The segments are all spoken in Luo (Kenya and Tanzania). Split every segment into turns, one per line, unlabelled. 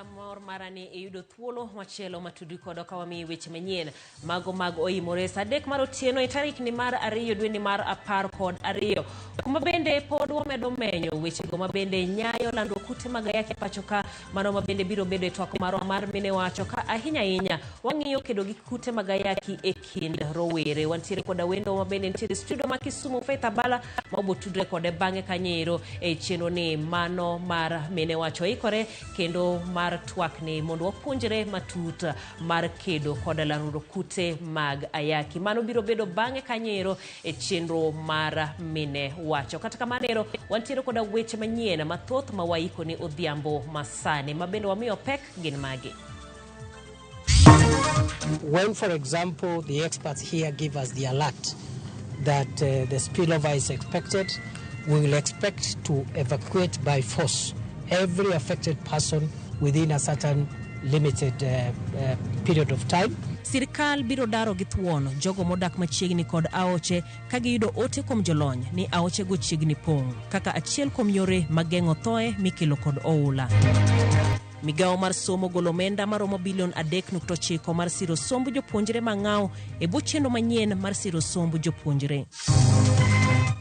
Mor mara ni iyudo thuolo machielo matudi kodwa ka wamiyi weche manyien mago mag oimore sa 3 mar otieno e tarikni mar 2 dweni mar 12 kuma bende pod wamedo menyo wechego ma bende nyayo landruok kute mag ayaki e pacho ka mano ma bende biro bedo e twak marwa mar mine wacho ka ahinya ahinya wang'iyo kedo gi kute mag ayaki e kind rowere. Wantiere koda wendo ma bende nitiere e studio ma Kisumu, Faith Abala, ma obotudre kode bang'e kanyo e chenro ni mano mar mine wacho ikore kendo mar twakni mondo wapuonjre matut mar kedo kod landruok kute mag ayaki. Mano biro bedo bang'e kanyo e chenro mar mine wacho. Kata kamano ero wantiere koda weche manyien mathoth ma waiko ni odhiambo masani ma bende wamiyo pek gin magi.
When, for example, the experts here give us the alert that the spillover is expected, we will expect to evacuate by force every affected person within a certain limited period of time.
Sirkal biro daro gi thuon jogo modak machiegni kod aoche ka giyudo ote kuom jolony ni aochego chiegni pong' kaka achiel kuom yore mag geng'o thoe mikelo kod oula. Migawo mar somo golo omenda maromo bilion 3.9 mar siro somb jopuonjre mang'aw e bwo chenro manyien mar siro somb jopuonjre.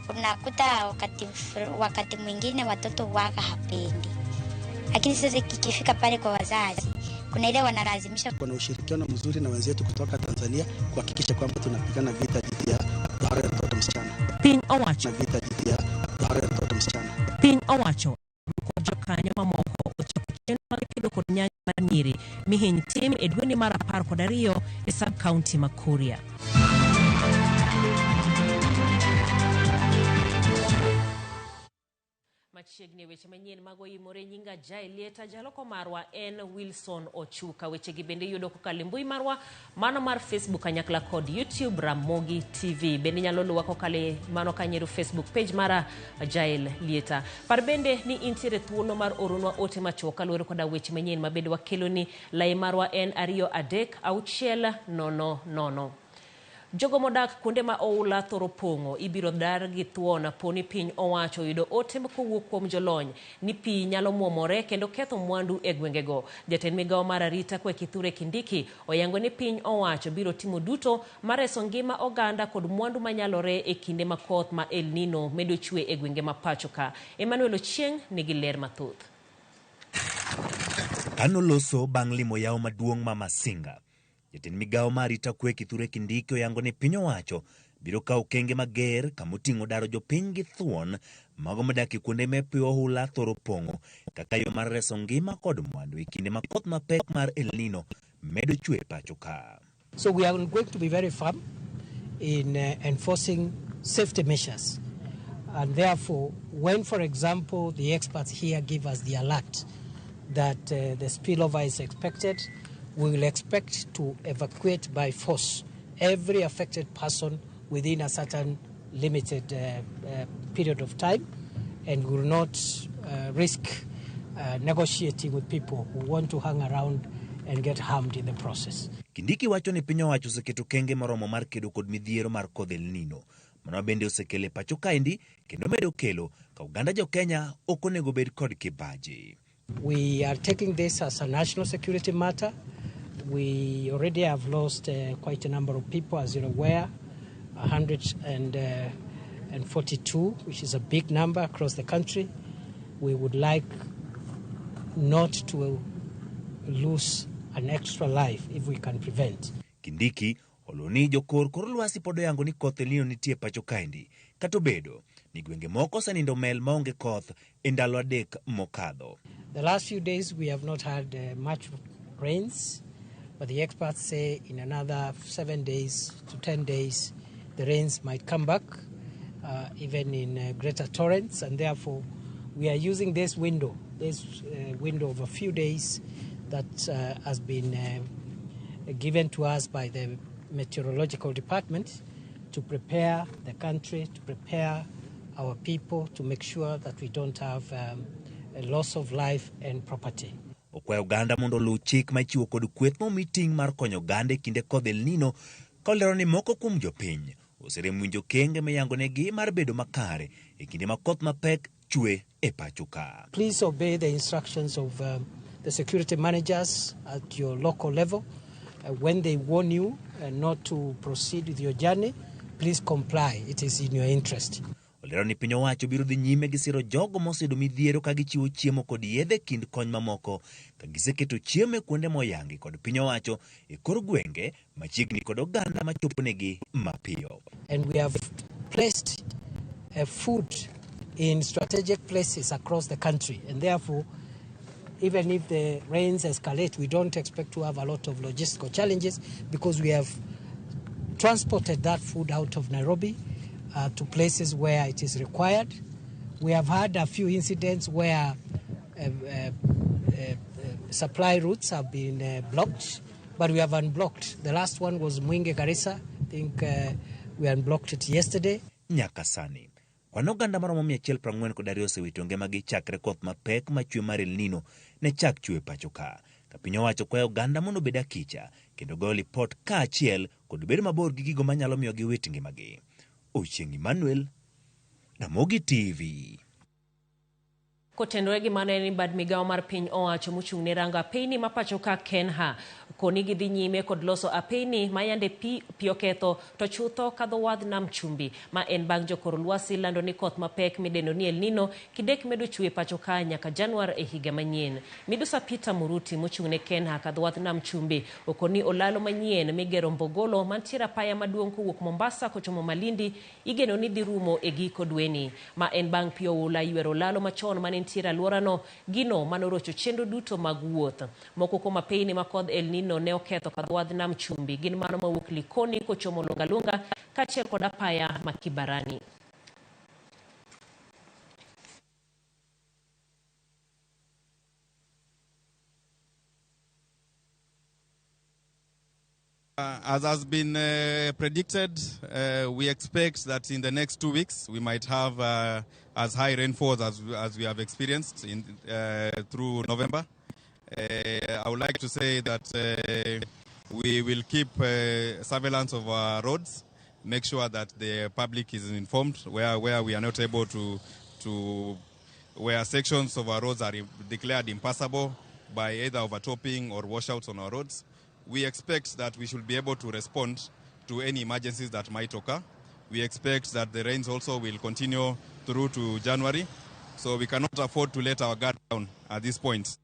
Unakuta wakati mwingine watoto waga hapendi, lakini sasa kikifika pale kwa wazazi kuna ile wanalazimisha.
Kuna ushirikiano mzuri na wenzetu kutoka Tanzania kuhakikisha kwamba tunapigana vita dhidi ya tohara ya mtoto msichana.
Piny owacho
Na vita dhidi ya tohara ya mtoto msichana.
Piny owacho jokanyo mamoko ochako chenro mag kedo kod nyange mar nyiri mihiny tim e dweni mar 12 e sub county ma Kuria. Machiegni weche manyien mag oimore nyinga Jaelieta jaloko marwa en Wilson Ochuka. Wechegi bende iyudo kokalo e mbui marwa mano mar Facebook kanyakla kod YouTube Ramogi TV. Bende inyalo luwa kokalo e mano kanyeru Facebook page mara Jael Lieta. Par bende ni intiere thuolo mar oronwa ote machuok kaluwore koda weche manyien ma bende wakeloni. Lai marwa en 2 3 6 0 0. Jogo modak kuonde ma oula thoro pong'o ibiro dar gi thuon po ni piny owacho oyudo ote kowuok kuom jolony ni pi nyalo mwomore kendo ketho mwandu e gwengego. Jatend migawo mar arita kwe Kithure Kindiki oyango ni piny owacho biro timo duto mar reso ngima oganda kod mwandu manyalore e kinde ma koth ma El Nino medo chwe e gwenge ma pacho ka. Emmanuel Ochieng nigi ler mathoth.
Kanoloso bang' limo yawo maduong' ma Masinga, jatend migawo mar arita kwe Kithure Kindiki oyango ni piny owacho biro kawo okenge mager kamoting'o daro jopiny gi thuon mago modak e kuonde ma pi ohula thoro pong'o kaka yo mar reso ngima kod mwandu e kinde ma koth mapek mar El Nino medo chwe e pacho ka.
So we are going to be very firm in enforcing safety measures. And therefore, when, for example, the experts here give us the alert that the spillover is expected, we will expect to evacuate by force every affected person within a certain limited period of time, and will not risk negotiating with people who want to hang around and get harmed in the process.
Kindiki wacho ni piny owacho oseketo okenge moromo mar kedo kod midhiero mar kodh El Nino. Mano bende osekelo e pacho kaendi kendo medo kelo ka oganda jo Kenya ok onego bed kod kibaji.
We are taking this as a national security matter. We already have lost quite a number of people, as you're aware, 142, which is a big number across the country. We would like not to lose an extra life if we can prevent.
Kindiki olo ni jokor kor lwasi pod oyango ni koth El Nino nitie pacho kaendi, kata obedo ni gwenge moko osenindo mel maonge koth e ndalo 3 mokadho.
The last few days we have not had much rains, but the experts say in another 7 days to 10 days the rains might come back, even in greater torrents, and therefore we are using this window, window of a few days that has been given to us by the meteorological department to prepare the country, to prepare our people, to make sure that we don't have a loss of life and property.
Okwayo oganda mondo oluw chik ma ichiwo kod kweth ma omi ting' mar konyo oganda e kinde kodh El Nino, ka olero ni moko kuom jopiny oserem winjo okenge miyangonegi mar bedo makare e kinde ma koth mapek chwe e pacho ka.
Please obey the instructions of the security managers at your local level. When they warn you not to proceed with your journey, please comply. It is in your interest.
Olero ni piny owacho biro dhi nyime gi siro jogo moseyudo midhiero ka gichiwo chiemo kod yedhe kind kony mamoko ka giseketo chiemo e kuonde moyangi kod piny owacho e kor gwenge machiegni kod oganda machoponegi mapiyo.
And we have placed food in strategic places across the country, and therefore, even if the rains escalate, we don't expect to have a lot of logistical challenges because we have transported that food out of Nairobi to places where it is required. We have had a few incidents where supply routes have been blocked, but we have unblocked. The last one was Mwingi Garissa. I think we unblocked it yesterday.
Nyaka sani, kwan oganda maromo 142 osewito ngimagi chakre koth mapek machwe mar El Nino ne chak chwe pacho ka. Ka piny owacho kwayo oganda mondo obed akicha kendo goyo lipot kaachiel kod bedo mabor gi gigo manyalo miyo giwit ngimagi. Ochieng' Emmanuel, Ramogi TV.
Kotenore gi mano en ni bad migawo mar piny owacho mochung' ne rango apeyni ma pacho ka KeNHA koni gidhi nyime kod loso apeyni ma yande pi oketho to chutho kadho wadh nam chumbi ma en bang' jokor lwasi lando ni koth mapek midendo ni El Nino kidek medo chwe pacho ka nyaka Januar e higa manyien. Midusa Peter Muruti mochung' ne KeNHA kadho wadh nam chumbi okoni olalo manyien migero Mbogolo mantiere apaya maduong' kowuok Mombasa kochomo Malindi igeno ni dhi rumo e giko dweni ma en bang' pi oula ywero olalo machon mane nitiere alworano gino manorocho chenro duto mag wuoth. Moko kuom apeyni ma kodh El Nino ne oketho kadho wadh nam chumbi gin mano mawuok Likoni kochomo Lungalunga kaachiel kod apaya ma Kibarani.
As has been predicted, we expect that in the next 2 weeks we might have as high rainfalls as we have experienced in, through November. I would like to say that we will keep surveillance of our roads, make sure that the public is informed where we are not able to where sections of our roads are declared impassable by either overtopping or washouts on our roads. We expect that we should be able to respond to any emergencies that might occur. We expect that the rains also will continue through to January, so we cannot afford to let our guard down at this point.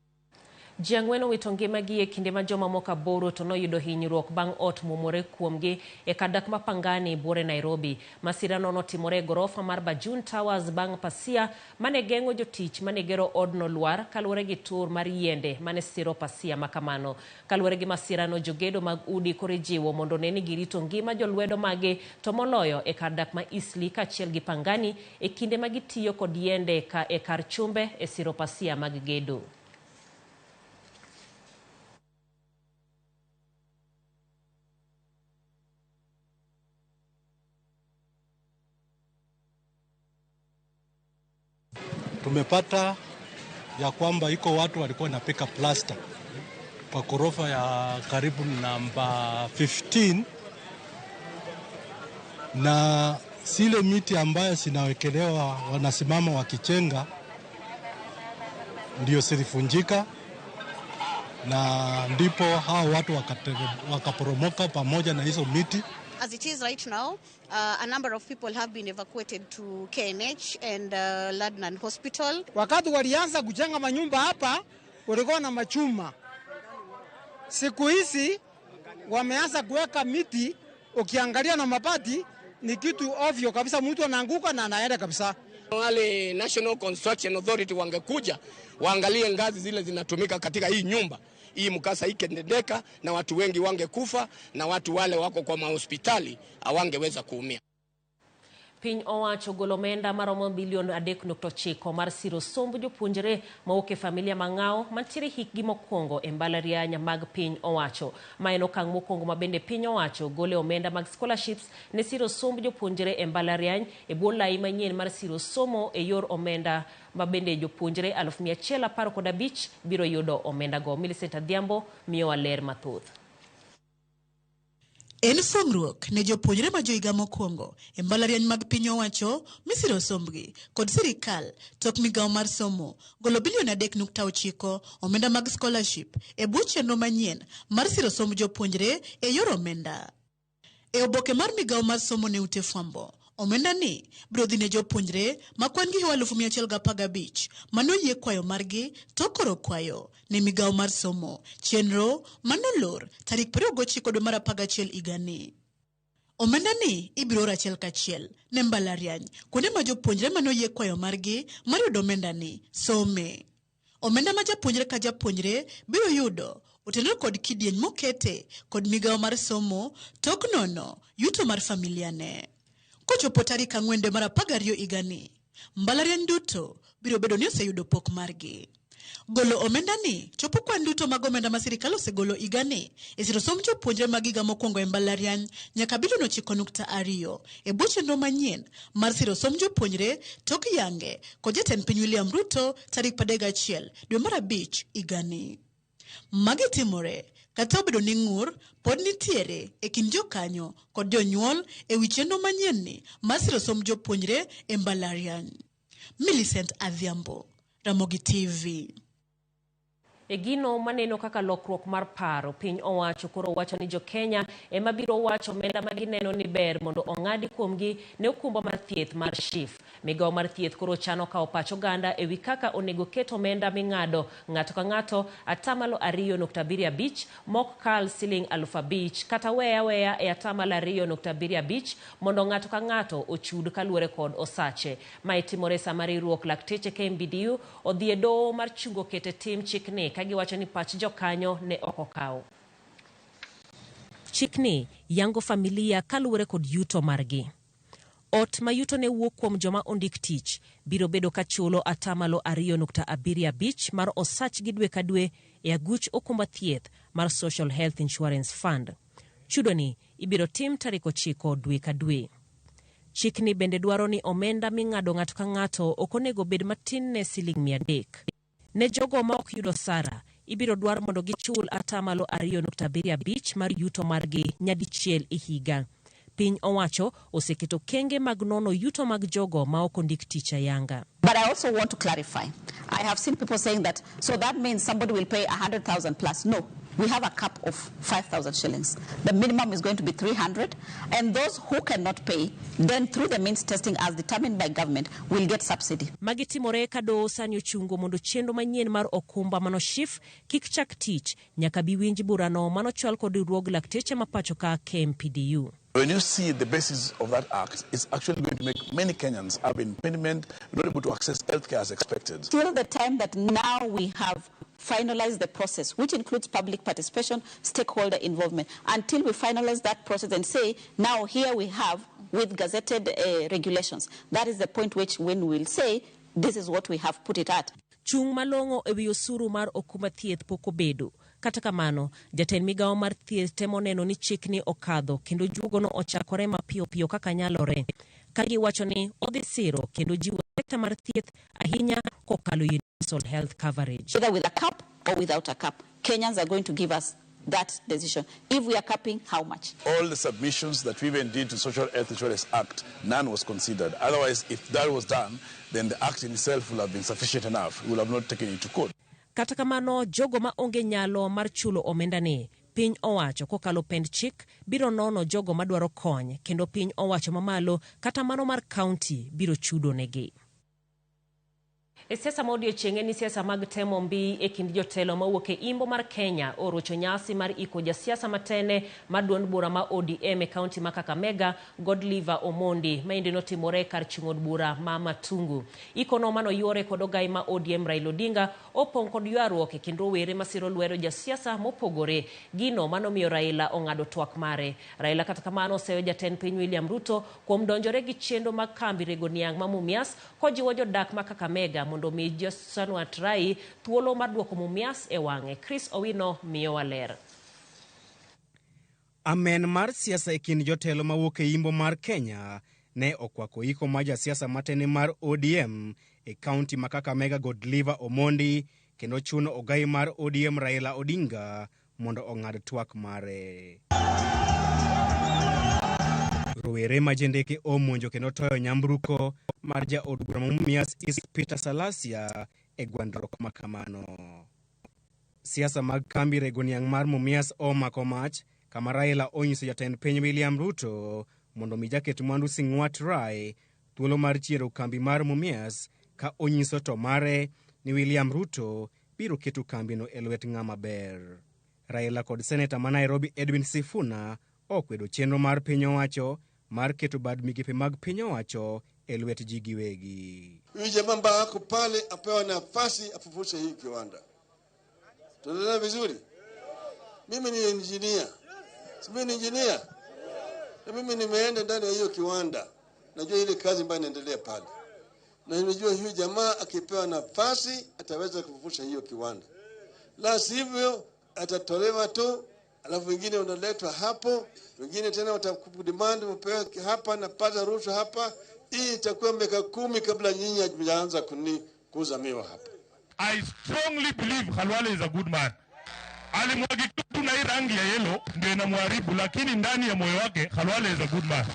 Ji ang'wen owito ngimagi e kinde ma joma moko aboro to noyudo hinyruok bang' ot muomore kuomgi e kar dak ma Pangani buore Nairobi. Masirano notimore e gorofa mar Bajun Towers bang' pasia mane geng'o jotich mane gero odno lwar kaluwore gi tur mar yiende mane siro pasia makamano. Kaluwore gi masirano, jogedo mag udi koro ijiwo mondo one ni girito ngima jolwedo mage to moloyo e kar dak ma Eastleigh kaachiel gi Pangani e kinde ma gitiyo kod yiende ka e kar chumbe e siro pasia mag gedo.
Tumepata ya kwamba iko watu walikuwa wanapika plasta kwa korofa ya karibu namba 15, na zile miti ambayo zinawekelewa wanasimama wakichenga ndio zilifunjika, na ndipo hao watu wakaporomoka pamoja na hizo miti.
As it is right now, a number of people have been evacuated to KNH and Ladnan Hospital.
Wakati walianza kujenga manyumba hapa walikuwa na machuma. Siku hizi wameanza kuweka miti, ukiangalia na mabati ni kitu ovyo kabisa, mtu anaanguka na anaenda kabisa.
Wale National Construction Authority wangekuja waangalie ngazi zile zinatumika katika hii nyumba. Hii mkasa ikitendeka na watu wengi wangekufa na watu wale wako kwa mahospitali hawangeweza kuumia.
Piny owacho golo omenda maromo bilion 3.9 mar siro somb jopuonjre mawuok e familia mang'aw mantiere hikgi mokwongo e mbalariany mag piny owacho. Ma en okang' mokwongo ma bende piny owacho gole omenda mag scholarships ne siro somb jopuonjre e mbalariany e bwo lai manyien mar siro somo e yor omenda ma bende jopuonjre 115,000 biro yudo omendago. Millicent Adhiambo miyowa ler mathoth.
En fuong'ruok ne jopuonjre ma johiga mokwongo e mbalariany mag piny owacho misiro sombgi kod sirikal tok migawo mar somo golo bilion 3.9 omenda mag scholarship e bwo chenro manyien mar siro somb jopuonjre e yor omenda. E oboke mar migawo mar somo ne ute fwambo, omenda ni biro dhi ne jopuonjre ma kwan gi 115,000 manoyie kwayo margi tok koro kwayo ne migawo mar somo chenro manolor tarik 29 dwe mar 11 higani. Omenda ni ibiro or achiel kachiel ne mbalariany kuonde ma jopuonjre manoyie kwayo margi mar yudo omenda ni some. Omenda ma japuonjre ka japuonjre biro yudo otenore kod kidieny mokete kod migawo mar somo tok nono yuto mar familia ne. Kochopo tarik 4 dwe mar 12 higani, mbalariany duto biro bedo ni oseyudo pok margi. Golo omenda ni chopo kwan duto mag omenda ma sirikal osegolo higani e siro somb jopuonjre mag higa mokwongo e mbalariany nyaka bilion 9.2 e bwo chenro manyien mar siro somb jopuonjre tok yange kod jatend piny William Ruto tarik 31 dwe mar 5 higani. Magi timore kata obedo ni ng'ur pod nitiere e kind jokanyo kod jonyuol e wi chenro manyien ni mar siro somb jopuonjre e mbalariany. Millicent Adhiambo, Ramogi TV.
E gino maneno kaka lokruok mar paro, piny owacho koro wacho ni jo-Kenya ema biro wacho omenda ma gineno ni ber mondo ong'adi kuomgi ne okumba mar thieth mar SHIF. Migawo mar thieth koro chano kawo pach oganda e wi kaka onego ket omenda ming'ado ng'ato ka ng'ato 2.75% mok kal siling 5,000 kata weya weya e 2.75% mondo ng'ato ka ng'ato ochud kaluwore kod osache. Mae timore sama riwruok lakteche KMPDU odhi e doho mar chungo kete tim chikni ka giwacho ni pach jokanyo ne ok okaw. Chikni yango familia kaluwore kod yuto margi. Ot ma yuto ne wuok kuom joma ondik tich biro bedo ka chulo 2.75% mar osachgi dwe ka dwe e aguch okumba thieth mar Social Health Insurance Fund. Chudoni ibiro tim tarik 9 dwe ka dwe. Chikni bende dwaro ni omenda ming'ado ng'ato ka ng'ato ok onego bed matin ne siling 300. Ne jogo ma ok yudo osara, ibiro dwar mondo gichul 2.75% mar yuto margi nyadichiel e higa. Piny owacho oseketo kenge mag nono yuto mag jogo ma ok ondik tich ayanga.
But I also want to clarify. I have seen people saying that, so that means somebody will pay 100,000 plus. No, we have a cap of 5,000 shillings. The minimum is going to be 300. And those who cannot pay, then through the means testing as determined by government, will get subsidy.
Magi timore ka doho sani ochungo mondo chenro manyien mar okumba mano SHIF kik chak tich nyaka bi winj burano manochwal kod riwruog lakteche ma pacho ka KMPDU.
When you see the basis of that act, it's actually going to make many Kenyans have impediment, not able to access healthcare as expected.
Till the time that now we have finalized the process, which includes public participation, stakeholder involvement, until we finalize that process and say, now here we have with gazetted regulations. That is the point which when we'll say, this is what we have put it at.
Chung' malong'o e wi osuru mar okumba thieth pok obedo. Kata kamano, jatend migawo mar thieth temo neno ni chikni okadho kendo juogono ochakore mapiyo piyo kaka nyalore. Ka giwacho ni odhi siro kendo jiwo sekta mar thieth ahinya kokalo universal health coverage.
Whether with a cap or without a cap, Kenyans are going to give us that decision. If we are capping, how much?
All the submissions that we even did to Social Health Insurance Act, none was considered. Otherwise, if that was done, then the act in itself will have been sufficient enough. We will have not taken it to court.
Kata kamano, jogo ma onge nyalo mar chulo omenda ni, piny owacho kokalo pend chik biro nono jogo madwaro kony kendo piny owacho mamalo kata mano mar kaunti biro chudo negi. E siasa ma odiechieng' en siasa mag temo mbi e kind jotelo mawuok e imbo mar Kenya orocho nyasi mar iko jasiasa matene mar duond bura ma ODM e kaunti ma Kakamega, Godliver Omondi. Maendi notimore kar chung' od bura ma Matungu. Ikono manoyuore kod ogai ma ODM Raila Odinga opong' kod ywaruok e kind rowere masiro lwedo jasiasa mopogore. Gino manomiyo Raila ong'ado twak mare. Raila kata kamano oseyo jatend piny William Ruto kuom donjore gi chenro mag kambi rego niang' ma Mumias kojiwo jodak ma Kakamega mondo mi Josanwat Rai thuolo mar duoko Mumias e wang'e. Chris Owino miyowa ler.
Amen mar siasa e kind jotelo mawuok e imbo mar Kenya ne okwako iko mar jasiasa matene mar ODM e kaunti ma Kakamega Godliver Omondi kendo chuno ogai mar ODM Raila Odinga mondo ong'ad twak mare. Rowere ma jendeke omonjo kendo toyo nyamburko mar jaod bura ma Mumias East Peter Salasya e gwandruok ma kamano. Siasa mag kambi rego niang' mar Mumias omako mach kama Raila onyiso jatend piny William Ruto mondo mi jaket mwandu Sing'wat Rai thuolo mar chiero kambi mar Mumias ka onyiso to mare ni William Ruto biro keto kambino e lwet ng'ama ber. Raila kod seneta ma Nairobi Edwin Sifuna okwedo chenro mar piny owacho mar keto bad migepe mag piny owacho e lwet ji giwegi.
Huyu jamaa ambaye ako pale apewa nafasi afufushe hii kiwanda. Tunaelewana vizuri? Mimi ni engineer. Si mimi ni engineer? Na mimi nimeenda ndani ya hiyo kiwanda. Najua ile kazi ambayo inaendelea pale. Na najua huyu jamaa akipewa nafasi ataweza kufufusha hiyo kiwanda. La sivyo atatolewa tu, alafu wengine wanaletwa hapo, wengine tena watakudemand upewe hapa na pata rushwa hapa. Hii itakuwa miaka 10 kabla nyinyi hamjaanza kuuza miwa hapa.
I strongly believe Khalwale is a good man. Alimwagika tu na hii rangi ya yellow ndio inamharibu, lakini ndani ya moyo wake Khalwale is a good man.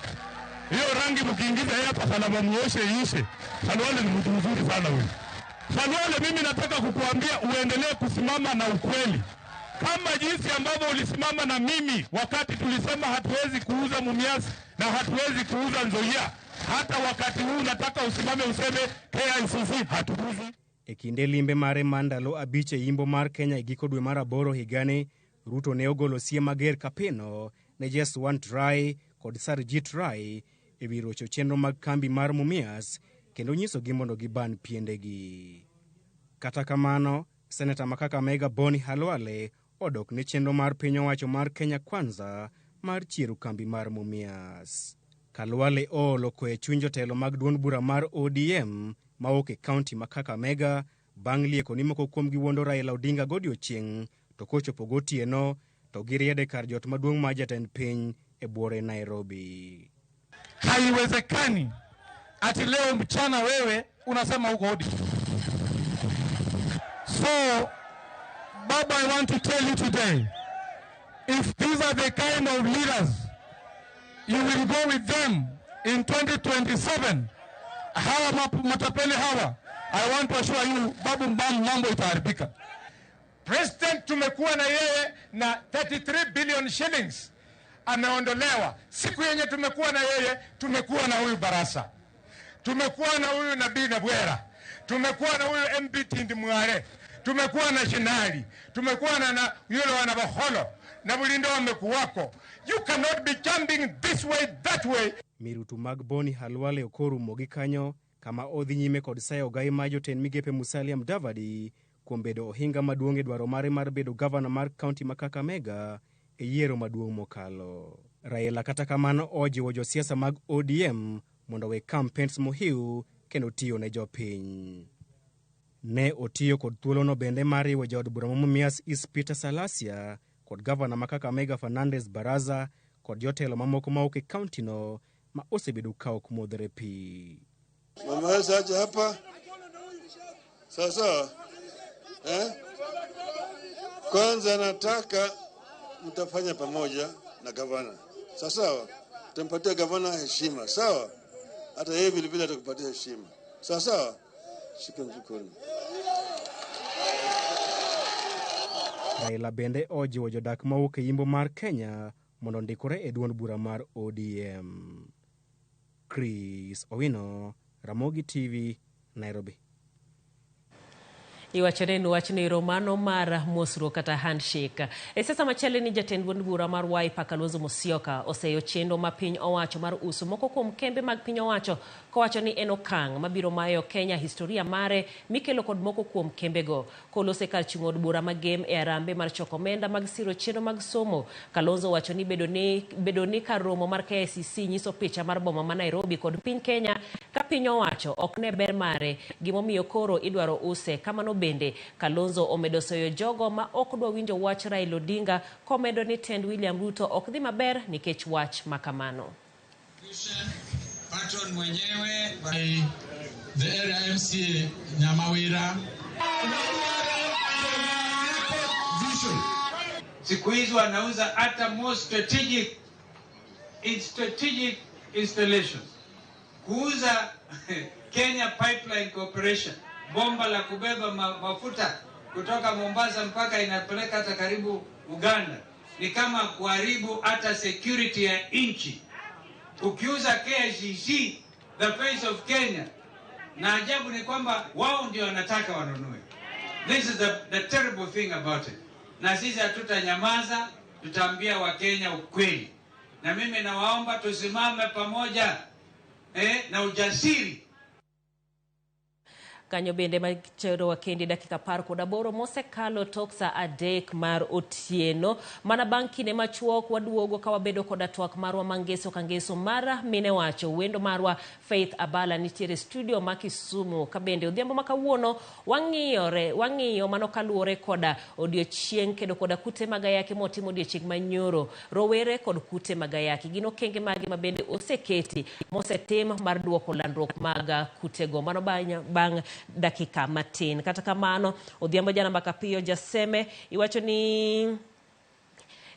Hiyo rangi mkiingiza yeye hapa salama muoshe iishe. Khalwale ni mtu mzuri sana huyu. Khalwale, mimi nataka kukuambia uendelee kusimama na ukweli. Kama jinsi ambavyo ulisimama na mimi wakati tulisema hatuwezi kuuza Mumias na hatuwezi kuuza Nzoia. Hata wakati huu nataka usimame useme KICC hatuuzi.
E kinde limbe mare mar ndalo 5 e yimbo mar Kenya e giko dwe mar 8 higani, Ruto ne ogolo siem mager kapeno ne Jaswant Rai kod Sarjit Rai e wi rocho chenro mag kambi mar Mumias kendo nyisogi mondo giban piendegi. Kata kamano, Seneta ma Kakamega Boni Khalwale odok ne chenro mar piny owacho mar Kenya Kwanza mar chiero kambi mar Mumias. Khalwale oolo kwe chuny jotelo mag duond bura mar ODM mawuok e kaunti ma Kakamega bang' lieko ni moko kuomgi wuondo Raila Odinga godiochieng' to kochopo gotieno to giriede kar jot maduong' mar jatend piny e buore Nairobi.
Haiwezekani ati leo mchana wewe unasema uko ODM. So, Baba, I want to tell you today, if these are the kind of leaders you will go with them in 2027, hawa matapeli hawa, I want to assure you, Babu mambo itaharibika. President tumekuwa na yeye na 33 billion shillings ameondolewa. Siku yenye tumekuwa na yeye, tumekuwa na huyu Barasa, tumekuwa na huyu Nabii Nabwera, tumekuwa na huyu MP Tindi Mware, tumekuwa na Shinali, tumekuwa na yule wana Baholo na Bulindo wamekuwako. You cannot be jumping this way that way.
Mirutu mag Boni Khalwale okorumo gi kanyo kama odhi nyime kod sayo ogai mar jotend migepe Musalia Mudavadi kuom bedo ohinga maduong' e dwaro mare mar bedo gavana mar kaunti ma Kakamega e yiero maduong' mokalo. Raila kata kamano ojiwo josiasa mag ODM mondo we campaigns mohiu kendo tiyo ne jopiny. Ne otiyo kod thuolono bende mar riwo jaod bura ma Mumias East Peter Salasya kod gavana ma Kakamega Fernandes Baraza kod jotelo mamoko mawuok e kauntino ma osebedo ka ok modhre pi.
Mama Elsa aje hapa. Sawa sawa. Kwanza nataka mtafanya pamoja na gavana. Sawa sawa. Tumpatie gavana heshima. Sawa? Hata yeye vile vile atakupatia heshima. Sawa sawa. Shika mkono.
Raila bende ojiwo jodak mawuok e yimbo mar Kenya mondo ondikore e duond bura mar ODM. Chris Owino, Ramogi TV, Nairobi.
Iwacho ni wachno ero mar mosruok kata handshake. E sasa machielo ni jatend duond bura mar Wiper Kalonzo Musyoka oseyo chenro ma piny owacho mar uso moko kuom kembe mag piny owacho kowacho ni en okang' mabiro mayo Kenya historia mare mikelo kod moko kuom kembego. Kolose kar chung' od bura magem e arambe mar choko omenda mag siro chenro mag somo. Kalonzo wacho ni bedo ni kar romo mar KICC nyiso picha mar boma ma Nairobi kod piny Kenya ka piny owacho ok ne ber mare gimomiyo koro idwaro use. Kamano bende Kalonzo omedo soyo jogo ma ok dwa winjo wach Raila Odinga komedo ni tend William Ruto ok dhi maber nikech wach makamano.
Patron mwenyewe by the area MCA Nyamawira. Siku hizi wanauza hata more strategic in strategic
installation, kuuza Kenya Pipeline Corporation, bomba la kubeba mafuta kutoka Mombasa mpaka inapeleka hata karibu Uganda, ni kama kuharibu hata security ya nchi. Ukiuza KICC, the face of Kenya, na ajabu ni kwamba wao ndio wanataka wanunue. This is the terrible thing about it. Na sisi hatutanyamaza, tutaambia Wakenya ukweli. Na mimi nawaomba tusimame pamoja na ujasiri.
Kanyo bende macherowa kendi dakika 18 mosekalo tok sa 3 mar otieno. Mana bang' kinde machuok waduogo ka wabedo koda twak marwa mangeso ka ngeso mara mine wacho. Wendo marwa Faith Abala nitiere studio ma Kisumu. Ka bende odhiambo ma kawuono wang'iyo mano kaluwore koda odiochieng' kedo koda kute mag ayaki motimo odiochieng' manyoro. Rowere kod kute mag ayaki gin okenge mage ma bende oseketi mosetim mar duoko landruok mag kutego. Mano bang' dakika matin. Kata kamano odhiambo jana makapiyo jaseme iwacho ni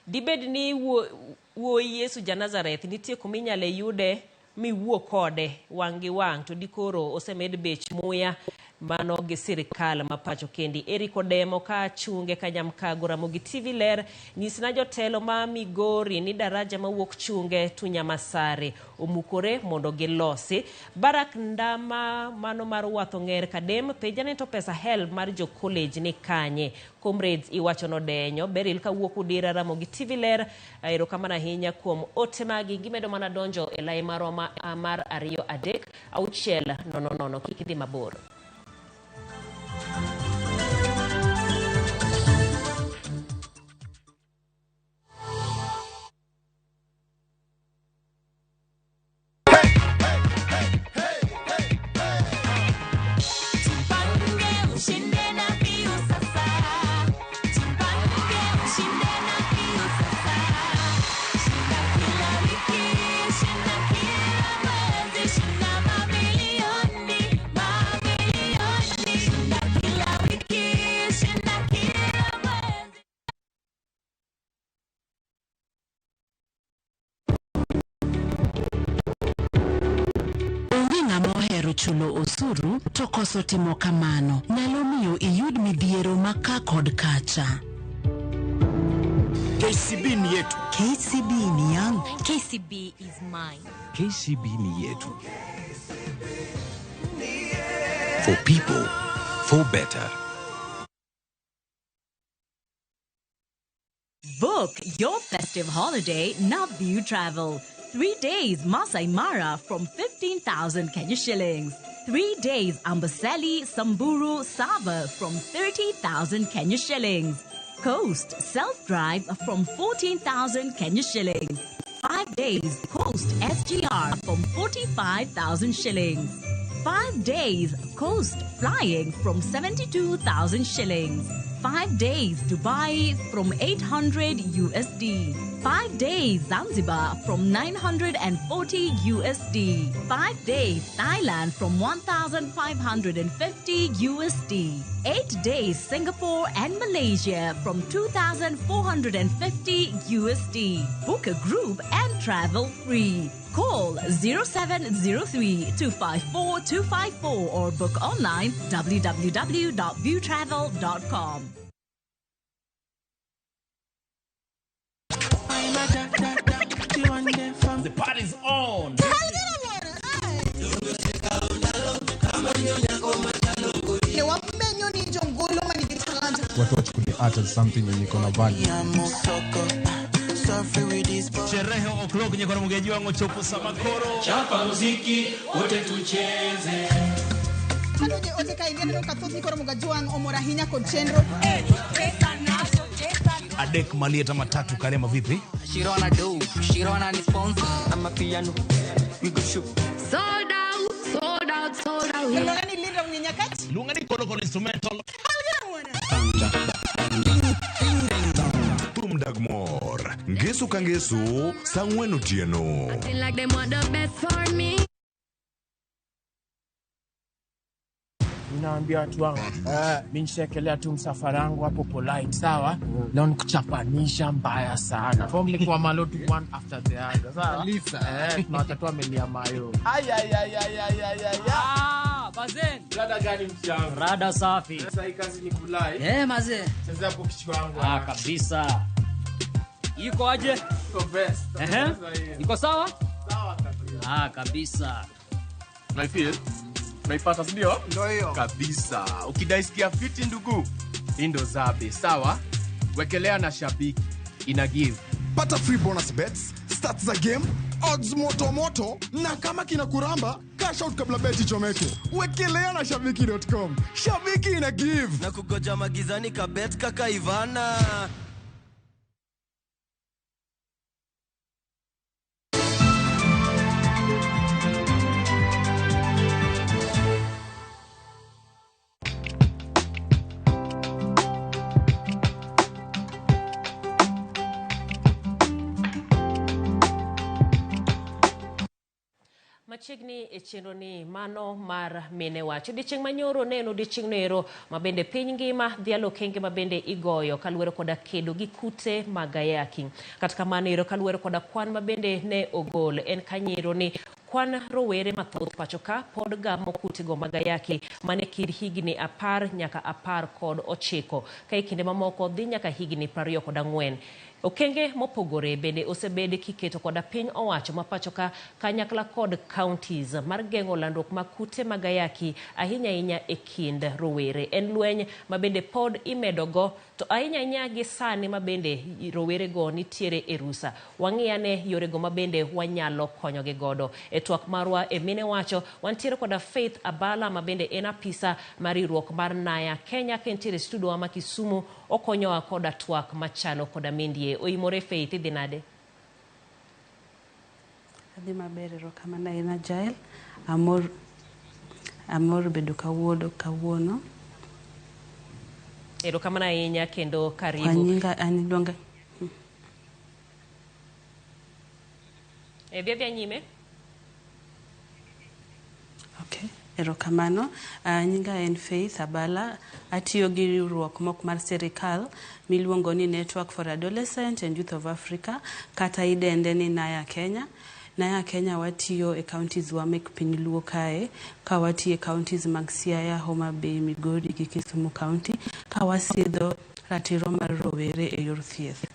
dibed ni wuoyi Yesu ja Nazareth nitie kuma inyalo yude miwuo kode wang' gi wang' to dikoro osemed bech muya mano gi sirikal ma pacho kendi. Eric Odemo ka chunge Kanyamkago Ramogi TV ler nyisna jotelo ma Migori ni daraja mawuok Chunge to Nyamasare omukore mondo gilosi. Barak Ndama mano mar Watho Ng'er Kadem penja ni to pesa help mar jo college ni kanye. Comrades iwacho nodenyo. Beril kawuok Udira Ramogi TV ler erokamano ahinya kuom ote magi gimedo mana donjo e lai marwa mar 2 3 6 0 0 kik idhi mabor.
Chulo osuru to koso timo kamano nyalo miyo iyud midhiero maka kod kacha.
KCB ni yetu.
KCB ni yangu.
KCB is mine.
KCB ni yetu. For people, for better.
Book your festive holiday Navview Travel. 3 days Masai Mara from 15,000 Kenya shillings. 3 days Amboseli, Samburu, Sava from 30,000 Kenya shillings. Coast self-drive from 14,000 Kenya shillings. 5 days Coast SGR from 45,000 shillings. 5 days Coast flying from 72,000 shillings. 5 days Dubai from 800 USD. 5 days Zanzibar from 940 USD. 5 days Thailand from 1,550 USD. 8 days Singapore and Malaysia from 2,450 USD. Book a group and travel free. Call 0703 254 254 or book online www.viewtravel.com.
The party's on.
Watu wachukulie art as something yenye iko na value.
Sherehe o'clock nyeko mugeji wangu chopo samakoro.
Chapa muziki wote tucheze.
Anoje ote ka ineno ka thoth nikoro mugajuang omora hinya kod chenro.
Adek malieta matatu Karema vipi?
Shirona do, Shirona ni sponsor. I'm a piano. We go shoot.
Sold out, sold out, sold out.
Luonga ni Linda Mnyenyakati.
Luonga ni Kolokolo instrumental.
Thum dag mor. Ngeso ka ngeso, sa 4 otieno.
Acting like they want the best for me.
You know,
Naambia watu wangu mi nishaekelea tu msafara wangu hapo polite, sawa. Leo nikuchapanisha mbaya sana. Form ni kwa malo tu one after the other, sawa.
Kabisa.
Eh, tunawacha tu amelia mayo.
Ay, ay, ay, ay, ay, ay, ay.
Ah, bazen.
Rada gani msiangu?
Rada safi.
Sasa hii kazi ni kulai.
Eh, mazee.
Sasa hapo kichwa wangu.
Ah, kabisa. Iko aje?
Iko best.
Ehe. Iko sawa?
Sawa kabisa.
Ah, kabisa.
Naifeel? Naipata si ndio?
Ndio hiyo.
Kabisa. Ukidaisikia fiti ndugu, hii ndo zabe, sawa? Wekelea na shabiki. Ina give.
Pata free bonus bets, stats za game, odds moto moto na kama kina kuramba, cash out kabla beti ichomeke. Wekelea na shabiki.com. Shabiki ina give.
Na kugoja magizani kabet kaka Ivana.
Machiegni e chenro ni mano mar mine wach. Odiechieng' manyoro ne en odiechieng' noero ma bende piny ngima dhialo okenge ma bende igoyo kaluwore koda kedo gi kute mag ayaki. Kata kamano ero kaluwore koda kwan ma bende ne ogol en kanyero ni kwan rowere mathoth pacho ka pod gamo kutego mag ayaki mane kind higni 10 nyaka 19 ka e kinde mamoko dhi nyaka higni 24. Okenge mopogore bende osebed kiketo koda piny owacho ma pacho ka kanyakla kod counties mar geng'o landruok mag kute mag ayaki ahinya ahinya e kind rowere. En lweny ma bende pod imedo go to ahinya ahinya gi sani ma bende rowere go nitiere e rusa. Wang'iyane yorego ma bende wanyalo konyogi godo. E twak marwa e mine wacho wantiere koda Faith Abala ma bende en apisa mar riwruok mar Naya Kenya ka entiere e studio wa ma Kisumu okonyowa koda twak machalo koda mindie. Oimore Faith, idhi nade?
Adhi maber, erokamano ahinya Jael. Amor bedo kawuono.
Erokamano ahinya kendo karibu.
Anyinga an iluonga
E dhi nyime.
Okay. Erokamano. Nyinga en Faith Abala. Atiyo gi riwruok mok mar sirikal miluongo ni Network for Adolescent and Youth of Africa kata idende ni Naya Kenya. Naya Kenya watiyo e counties wa mek piny Luo kae, ka watiyo e counties mag Siaya, Homa Bay, Migori gi Kisumu County, ka wasidho ratiro mar rowere e yor thieth.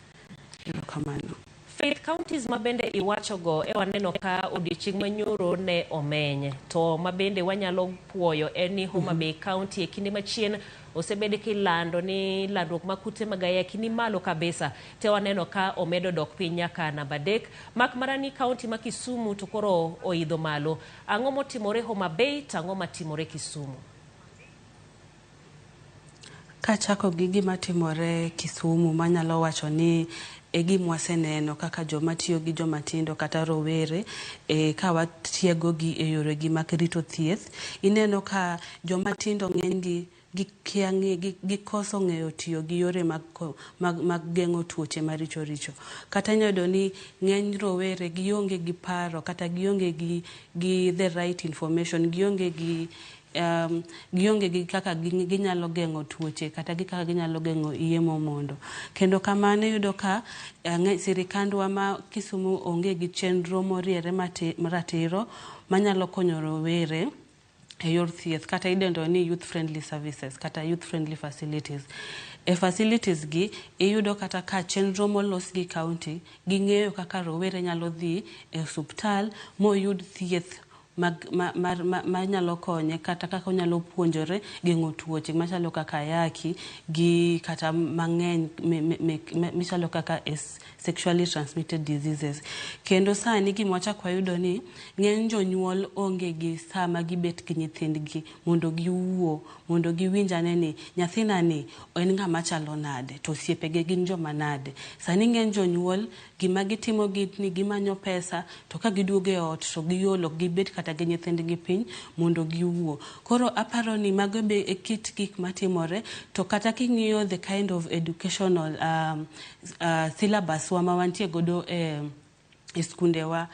Erokamano.
Faith, counties ma bende iwachogo e waneno ka odiechieng' manyoro ne omeny to ma bende wanyalo puoyo en ni Homa Bay County e kinde machien osebed kilando ni landruok mag kute mag ayaki ni malo kabisa te waneno ka omedo dok piny nyaka namba 3 mak mana ni county ma Kisumu to koro oidho malo. Ang'o motimore Homa Bay to ang'o matimore Kisumu?
Kachako gi gima timore Kisumu manyalo wacho ni e gima waseneno kaka joma tiyo gi joma tindo kata rowere ka watiego gi e yore gi mag rito thieth, ineno ka joma tindo ng'eny gi gikoso ng'eyo tiyo gi yore mag geng'o tuoche maricho richo. Kata inyalo yudo ni ng'eny rowere gionge gi paro kata gionge gi the right information, gionge gi kaka ginyalo geng'o tuoche kata gi kaka ginyalo geng'o iye momondo. Kendo kamano iyudo ka sirikandwa ma Kisumu onge gi chenro moriere maratiro manyalo konyo rowere e yor thieth kata idendo ni youth friendly services kata youth friendly facilities. E facilities gi iyudo kata ka chenro molos gi county ging'eyo kaka rowere nyalo dhi e osuptal moyud thieth manyalo konye kata kaka onyalo puonjore geng'o tuoche machalo kaka ayaki gi kata mang'eny michalo kaka sexually transmitted diseases. Kendo sani gima wachako wayudo ni ng'eny jonyuol onge gi sama gibet gi nyithindgi mondo giwuo, mondo giwinj ane ni nyathina ni en ng'ama chalo nade to osiepege gin joma nade. Sani ng'eny jonyuol gima gitimo ni gimanyo pesa to ka giduogo e ot to giolo gibet kata gi nyithindgi piny mondo giwuo. Koro aparo ni mago be e kit gik matimore to kata king'iyo the kind of educational syllabus wa ma wantie godo e skundewa,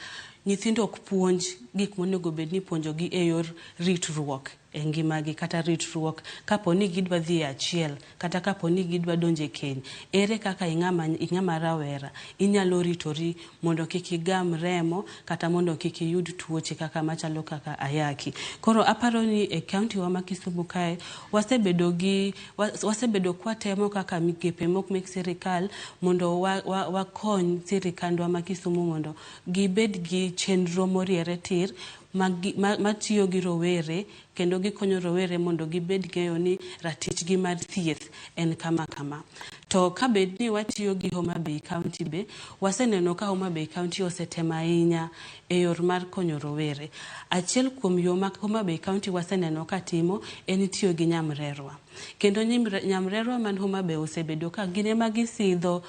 nyithindo ok puonj gik monego bed ni ipuonjogi e yor ritruok. e ngimagi kata ritruok kapo ni gidwa dhi e achiel kata kapo ni gidwa donjo e keny. Ere kaka ing'ama, ing'ama rawera inyalo ritori mondo kik igam remo kata mondo kik iyud tuoche kaka machalo kaka ayaki. Koro aparo ni e kaunti wa ma Kisumu kae wasebedo gi wasebedo kwatemo kaka migepe mok mek sirikal mondo wakony sirikandwa ma Kisumu mondo gibed gi chenro moriere tir matiyo gi rowere kendo gikonyo rowere mondo gibed ng'eyo ni ratichgi mar thieth en kama kama. To kabed ni watiyo gi Homa Bay County be, waseneno ka Homa Bay County osetemo ahinya e yor mar konyo rowere. Achiel kuom yo ma Homa Bay County waseneno ka timo en tiyo gi nyamrerwa. Kendo nyamrerwa man Homa Bay osebedo ka gin ema gisidho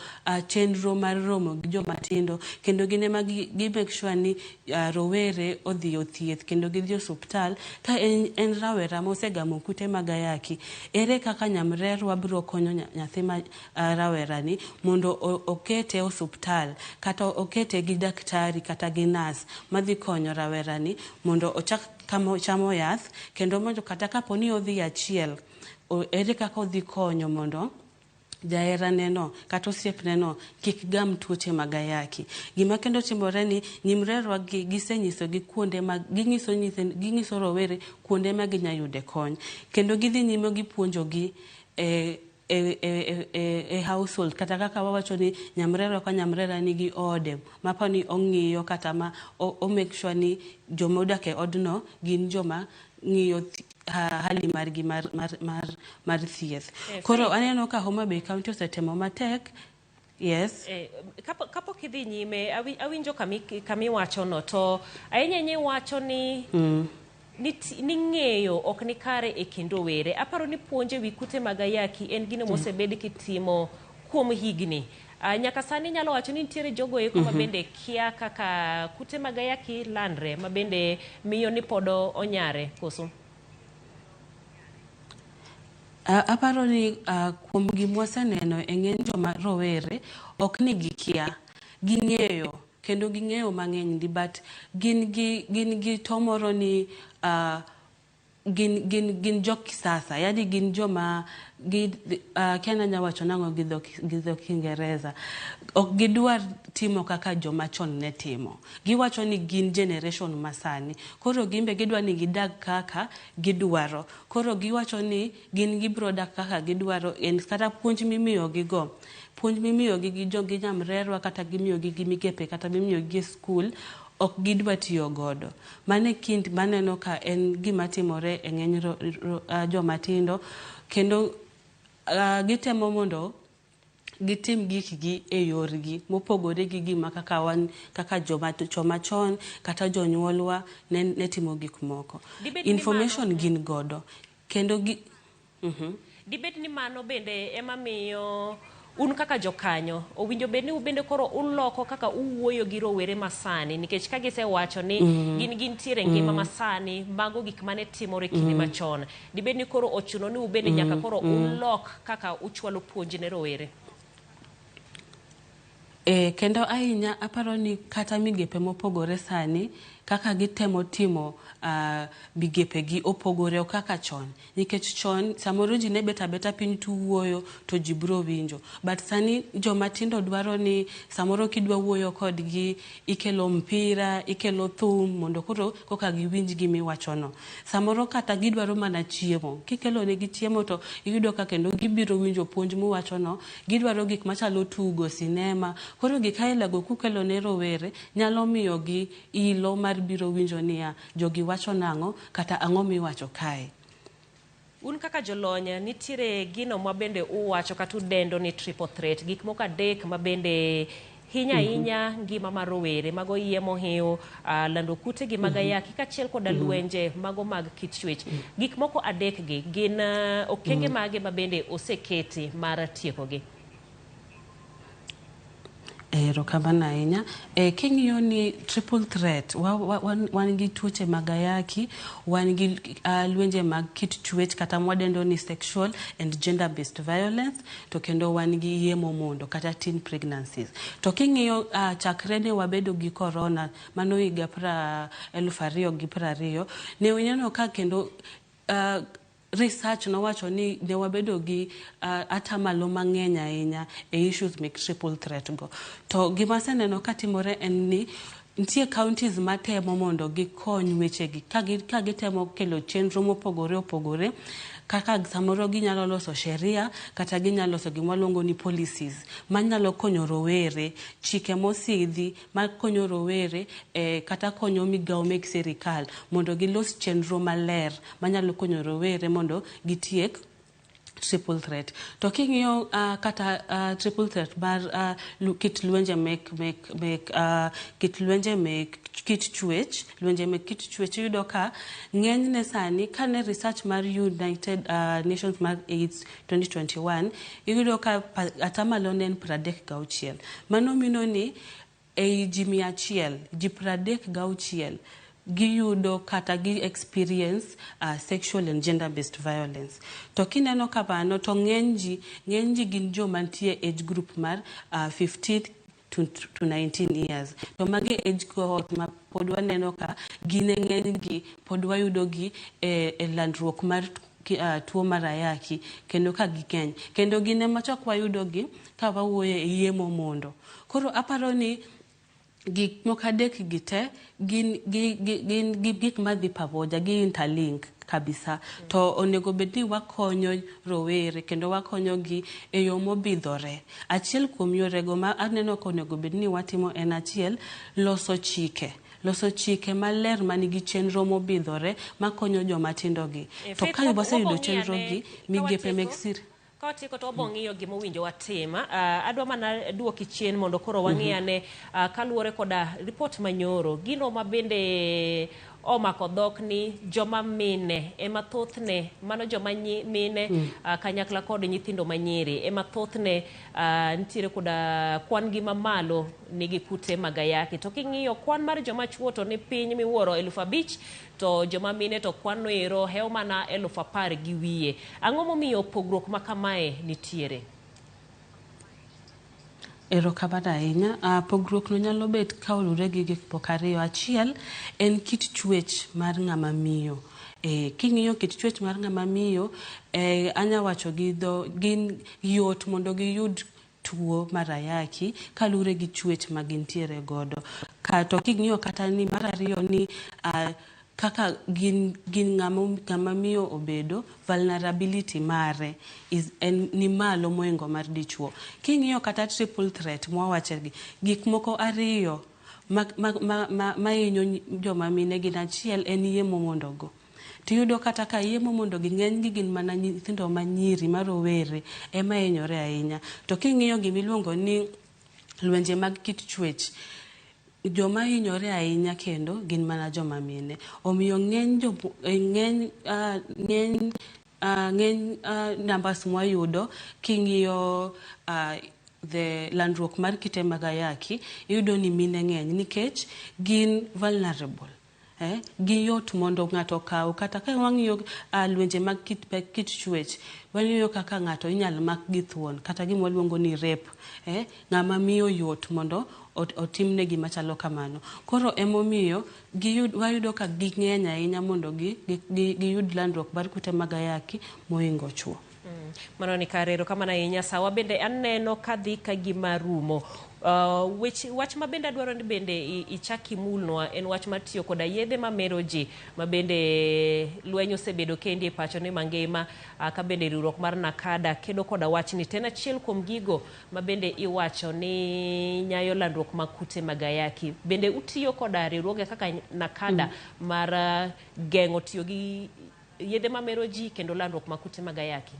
chenro mar romo gi joma tindo kendo gin ema gi make sure ni rowere odhi othieth kendo gidhi osuptal ka en rawera mosegamo kute mag ayaki. Ere kaka nyamrerwa biro konyo nyathi ma rawerani mondo okete osuptal kata okete gi daktari kata gi nas madhi konyo rawerani mondo ochak chamo yath kendo mondo kata kapo ni odhi achiel ere kaka odhi konyo mondo jaheraneno kata osiepneno kik gam tuoche mag ayaki. Gima kendo timore ni nyimrerwa gi gisenyiso gi kuonde ma ginyiso ginyiso rowere kuonde ma ginya yude kony kendo gidhi nyime gipuonjogi e household kata kaka wawacho ni nyamrerwa ka nyamrera nigi ode mapani ong'iyo kata ma o make sure ni joma odak e odno gin joma ng'iyo hali margi mar thieth. Koro aneno ka Homa Bay County osetemo matek. Yes.
Kapok idhi nyime, awinjo kamiwachono to ahinya ahinya iwacho ni ni ng'eyo ok ni kare e kind rowere. Aparo ni puonj ewi kute mag ayaki en gino mosebed kitimo kuom higni. Nyaka sani inyalo wacho ni nitiere jogo eko ma bende kia kaka kute mag ayaki landre ma bende miyo ni pod onyare koso?
Aparo ni kuom gima waseneno e ng'eny joma rowere ok ni gikia, ging'eyo kendo ging'eyo mang'eny ndi but gin gi to moro ni gin jo kisasa, yani gin joma kia nanya wacho nang'o gi dho Kiingereza. Ok gidwar timo kaka joma chon ne timo. Giwacho ni gin generation masani. Koro gimbe gidwa ni gidag kaka gidwaro. Koro giwacho ni gin gibiro dak kaka gidwaro en kata puonj mimiyogi go. Puonj mimiyogi gi jo gi nyamrerwa kata gimiyogi gi migepe kata mimiyogi e skul ok gidwa tiyo godo. Mano e kind maneno ka en gima timore e ng'eny joma tindo kendo gitemo mondo gitim gikgi e yorgi mopogore gi gima kaka wan kaka joma chon kata jonyuolwa ne timo gik moko. Information gin godo kendo gi
Dibed ni mano bende ema miyo un kaka jokanyo owinjo bed ni ubende koro uloko kaka uwuoyo gi rowere masani nikech ka gisewacho ni gin gintiere ngima masani mago gik mane timore kinde machon. Dibed ni koro ochuno ni ubende nyaka koro ulok kaka uchwalo puonj ne rowere.
Kendo ahinya aparo ni kata migepe mopogore sani kaka gitemo timo migepe gi opogore kaka chon nikech chon samoro ji ne bet abeta piny to wuoyo to ji biro winjo but sani joma tindo dwaro ni samoro kidwa wuoyo kodgi ikelo mpira ikelo thum mondo koro koka giwinj gimiwachono. Samoro kata gidwaro mana chiemo kikelo negi chiemo to iyudo ka kendo gibiro winjo puonj muwachono. Gidwaro gik machalo tugo sinema. Koro gik ailago kukelo ne rowere nyalo miyogi ilo mar biro winjo niya jogi wacho nang'o kata ang'o miwacho kae.
Un kaka jolony nitiere gino ma bende uwacho kata udendo ni triple threat, gik moko adek ma bende hinya ahinya ngima mar rowere mago iye mohiw, lando kute gi mag ayaki kaachiel koda lwenje mago mag kit chwech. Gik moko adek gi gin okenge mage ma bende oseketi mar tiekogi?
Erokamano ahinya. King'iyo ni triple threat, wan gi tuoche mag ayaki, wan gi lwenje mag kit chwech kata mwadendo ni sexual and gender based violence, to kendo wan gi iye momondo kata teen pregnancies. To king'iyo chakre ne wabedo gi corona mano higa 2020, ne waneno ka kendo Research nowacho ni ne wabedo gi atamalo mang'eny ahinya e issues mek triple threat go. To gima aseneno katimore en ni nitie counties matemo mondo gikony wechegi ka gitemo kelo chenro mopogore opogore, kaka samoro ginyalo loso sheria kata ginyalo loso gima waluongo ni policies manyalo konyo rowere, chike mosidhi makonyo rowere kata konyo migawo mek sirikal mondo gilos chenro maler manyalo konyo rowere mondo gitiek triple threat. To king'iyo kata triple threat mar kit lwenje mek kit lwenje mek kit chwech, lwenje mek kit chwech, iyudo ka ng'enyne sani kane research mar United Nations mar AIDS 2021 iyudo ka atamalo ne en 36. Mano mino ni ei ji 100, ji 36 giyudo kata gi experience sexual and gender based violence. To kineno kamano to ng'eny ji gin joma nitie age group mar 15 to 19 years. To magi age cohort ma pod waneno ka gin e ng'enygi pod wayudo gi e landruok mar tuo mar ayaki kendo ka gikeny. Kendo gin ema chak wayudo gi ka wawuoyo e yemo mondo. Koro aparo ni gik moko adek gi te gin gik madhi pamoja, gi interlink kabisa. To onego bed ni wakonyo rowere kendo wakonyo gi e yo mobidhore. Achiel kuom yorego ma aneno ka onego bed ni watimo en achiel, loso chike. Loso chike maler manigi chenro mobidhore makonyo joma tindo gi. To ka waseyudo chenro gi, migepe mek sir
Kawatieko to wabo ng'iyo gima owinjo watim. Adwa mana duoki chien mondo koro wang'i ane kaluwore koda ripot manyoro. Gino ma bende omako dhok ni joma mine ema thothne, mano joma mine kanyakla kod nyithindo manyiri ema thothne nitiere koda kwan gi mamalo nigi kute mag ayaki. To king'iyo kwan mar joma chuo to ni piny miwuoro 5,000, to joma mine to kwan no ero hewo mana 10,000 na wiye. Ang'o momiyo pogruok ma kamae nitiere?
Erokamano ahinya. Pogruok no nyalo bet ka oluwore gi gik moko ariyo. Achiel en kit chwech mar ng'ama miyo. King'iyo kit chwech mar ng'ama miyo, anya wacho gi dho gin yot mondo giyud tuo mar ayaki kaluwore gi chwech ma gintiere godo. To king'iyo kata ni mar ariyo ni kaka gin ng'ama miyo obedo, vulnerability mare en ni malo mohingo mar dichuo. King'iyo kata triple threat mwawache gi, gik moko ariyo mahinyo joma mine gin achiel en yemo mondo go. Tiyudo kata ka yemo mondo gi ng'eny gi gin mana nyithindo manyiri ma rowere ema hinyore ahinya. To king'iyo gimiluongo ni lwenje mag kit chwech, joma hinyore ahinya kendo gin mana joma mine. Omiyo ng'eny numbers mwayudo king'iyo the landruok mar kite mag ayaki, iyudo ni mine ng'eny nikech gin vulnerable. Giyot mondo ng'ato okaw. Kata ka wang'iyo lwenje mag kit chwech, wang'iyo kaka ng'ato inyal mak gi thuon kata gima waluongo ni rape. Ng'ama miyo yot mondo otimne gima chalo kamano. Koro emomiyo wayudo ka ging'eny ahinya mondo giyud landruok mar kute mag ayaki mohingo chuo.
Mano ni kare, erokamano ahinya. Sawa bende aneno kadhi ka gima rumo. Wach ma bende adwaro ni bende ichak imulnwa en wach mar tiyo koda yedhe mamero ji ma bende lweny osebedo kendi e pacho ni mangima, ka bende riwruok mar NACADA kedo koda wachni. To en achiel kuom gigo ma bende iwacho ni nyayo landruok mag kute mag ayaki. Bende utiyo koda riwruoge kaka NACADA mar geng'o tiyo gi yedhe mamero ji kendo landruok mag kute mag ayaki?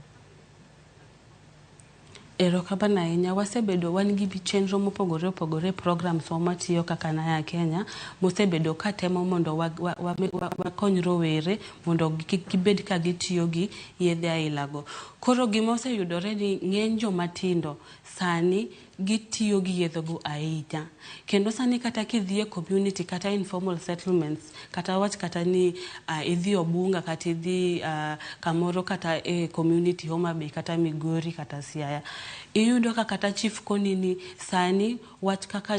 Erokamano ahinya. Wasebedo wan gi chenro mopogore opogore, programs wa matiyo kaka Naya Kenya mosebedo katemo mondo wakony rowere mondo kik gibed ka gitiyo gi yedhe aila go. Koro gima oseyudore ni ng'eny joma tindo sani gitiyo gi yedhego ahinya. Kendo sani kata kidhi e community kata informal settlements, kata wach kata ni idhi Obunga kata idhi kamoro kata e community Homa Bay kata Migori kata Siaya, iyudo ka kata chief koni ni sani wach kaka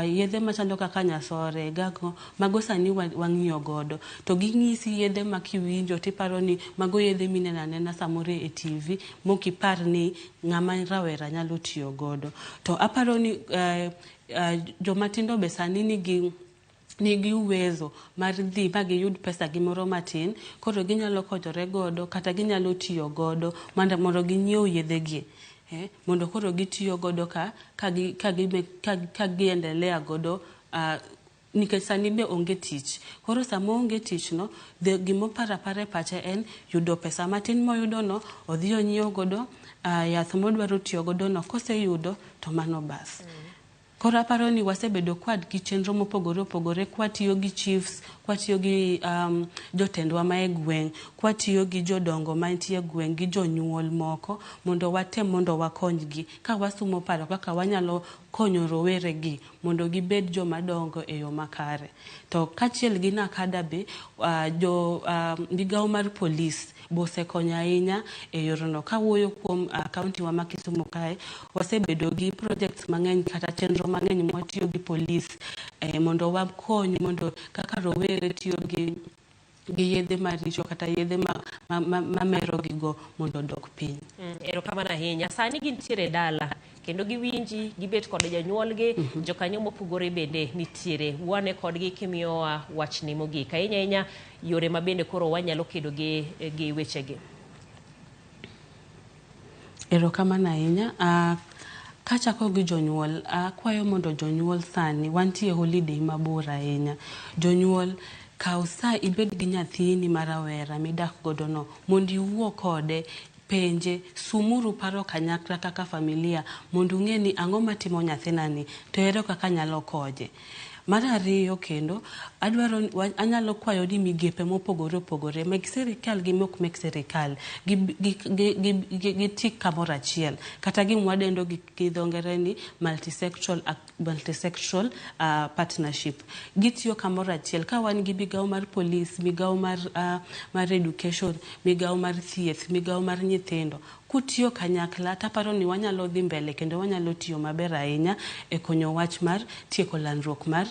yedhe machalo kaka nyasore, gago, mago sani wang'iyo godo. To ging'isi yedhe ma kiwinjo tiparo ni mago yedhe mineno anena samoro e TV mokipar ni ng'ama rawera nyalo tiyo godo. To aparo ni joma tindo be sani nigi uwezo mar dhi ma giyud pesa gi moro matin, koro ginyalo konyore godo kata ginyalo tiyo godo mondo ginyiew yedhe gi. Mondo koro gitiyo godo ka giendelea godo nikech sani be onge tich. Koro sama onge tich no, gimoparo apara e pache en yudo pesa matin moyudo no, odhi onyiew godo yath modwaro tiyo godo no, koseyudo to mano bas. Koro aparo ni wasebedo kwad gi chenro mopogore opogore, kwatiyo gi chiefs, kwatiyo gi jotendwa ma e gweng', kwatiyo gi jodongo mantie e gweng' gi jonyuol moko, mondo watem mondo wakonygi ka wasumo paro kaka wanyalo konyo rowere gi mondo gibed joma dongo e yo makare. To kaachiel gi NACADA be, migawo mar polis be osekonyo ahinya e yorno. Kawuoyo kuom kaunti wa ma Kisumu kae, wasebedo gi projects mang'eny kata chenro mang'eny mwatiyo gi polis mondo wakony mondo kaka rowere tiyo gi yedhe maricho kata yedhe mamero gigo mondo odok piny.
Erokamano ahinya. Sani gintiere dala kendo giwinji, gibet kod jonyuolgi, jokanyo mopogore bende nitiere. Wane kodgi kimiyowa wachni mogik. Ahinya ahinya yore ma bende koro wanyalo kedo gi wechegi.
Erokamano ahinya. Kachako gi jonyuol, akwayo mondo jonyuol sani, wantie holiday mabor ahinya. Jonyuol, kaw sa ibed gi nyathini ma rawera midak godo no, mondo iwuo kode, penje, sumuru paro kanyakla kaka familia, mondo ung'e ni ang'o matimo nyathinani, to ere kaka anyalo konye. Mar ariyo kendo, anyalo kwayo ni migepe mopogore opogore, mek sirikal gi mok mek sirikal, giti kamoro achiel. Kata gimwadendo gi dho ngere ni multisectoral partnership. Gitiyo kamoro achiel. Ka wan gi migawo mar polis, migawo mar education, migawo mar thieth, migawo mar nyithindo, kutiyo kanyakla taparo ni wanyalo dhi mbele kendo wanyalo tiyo maber ahinya e konyo wach mar tieko landruok mar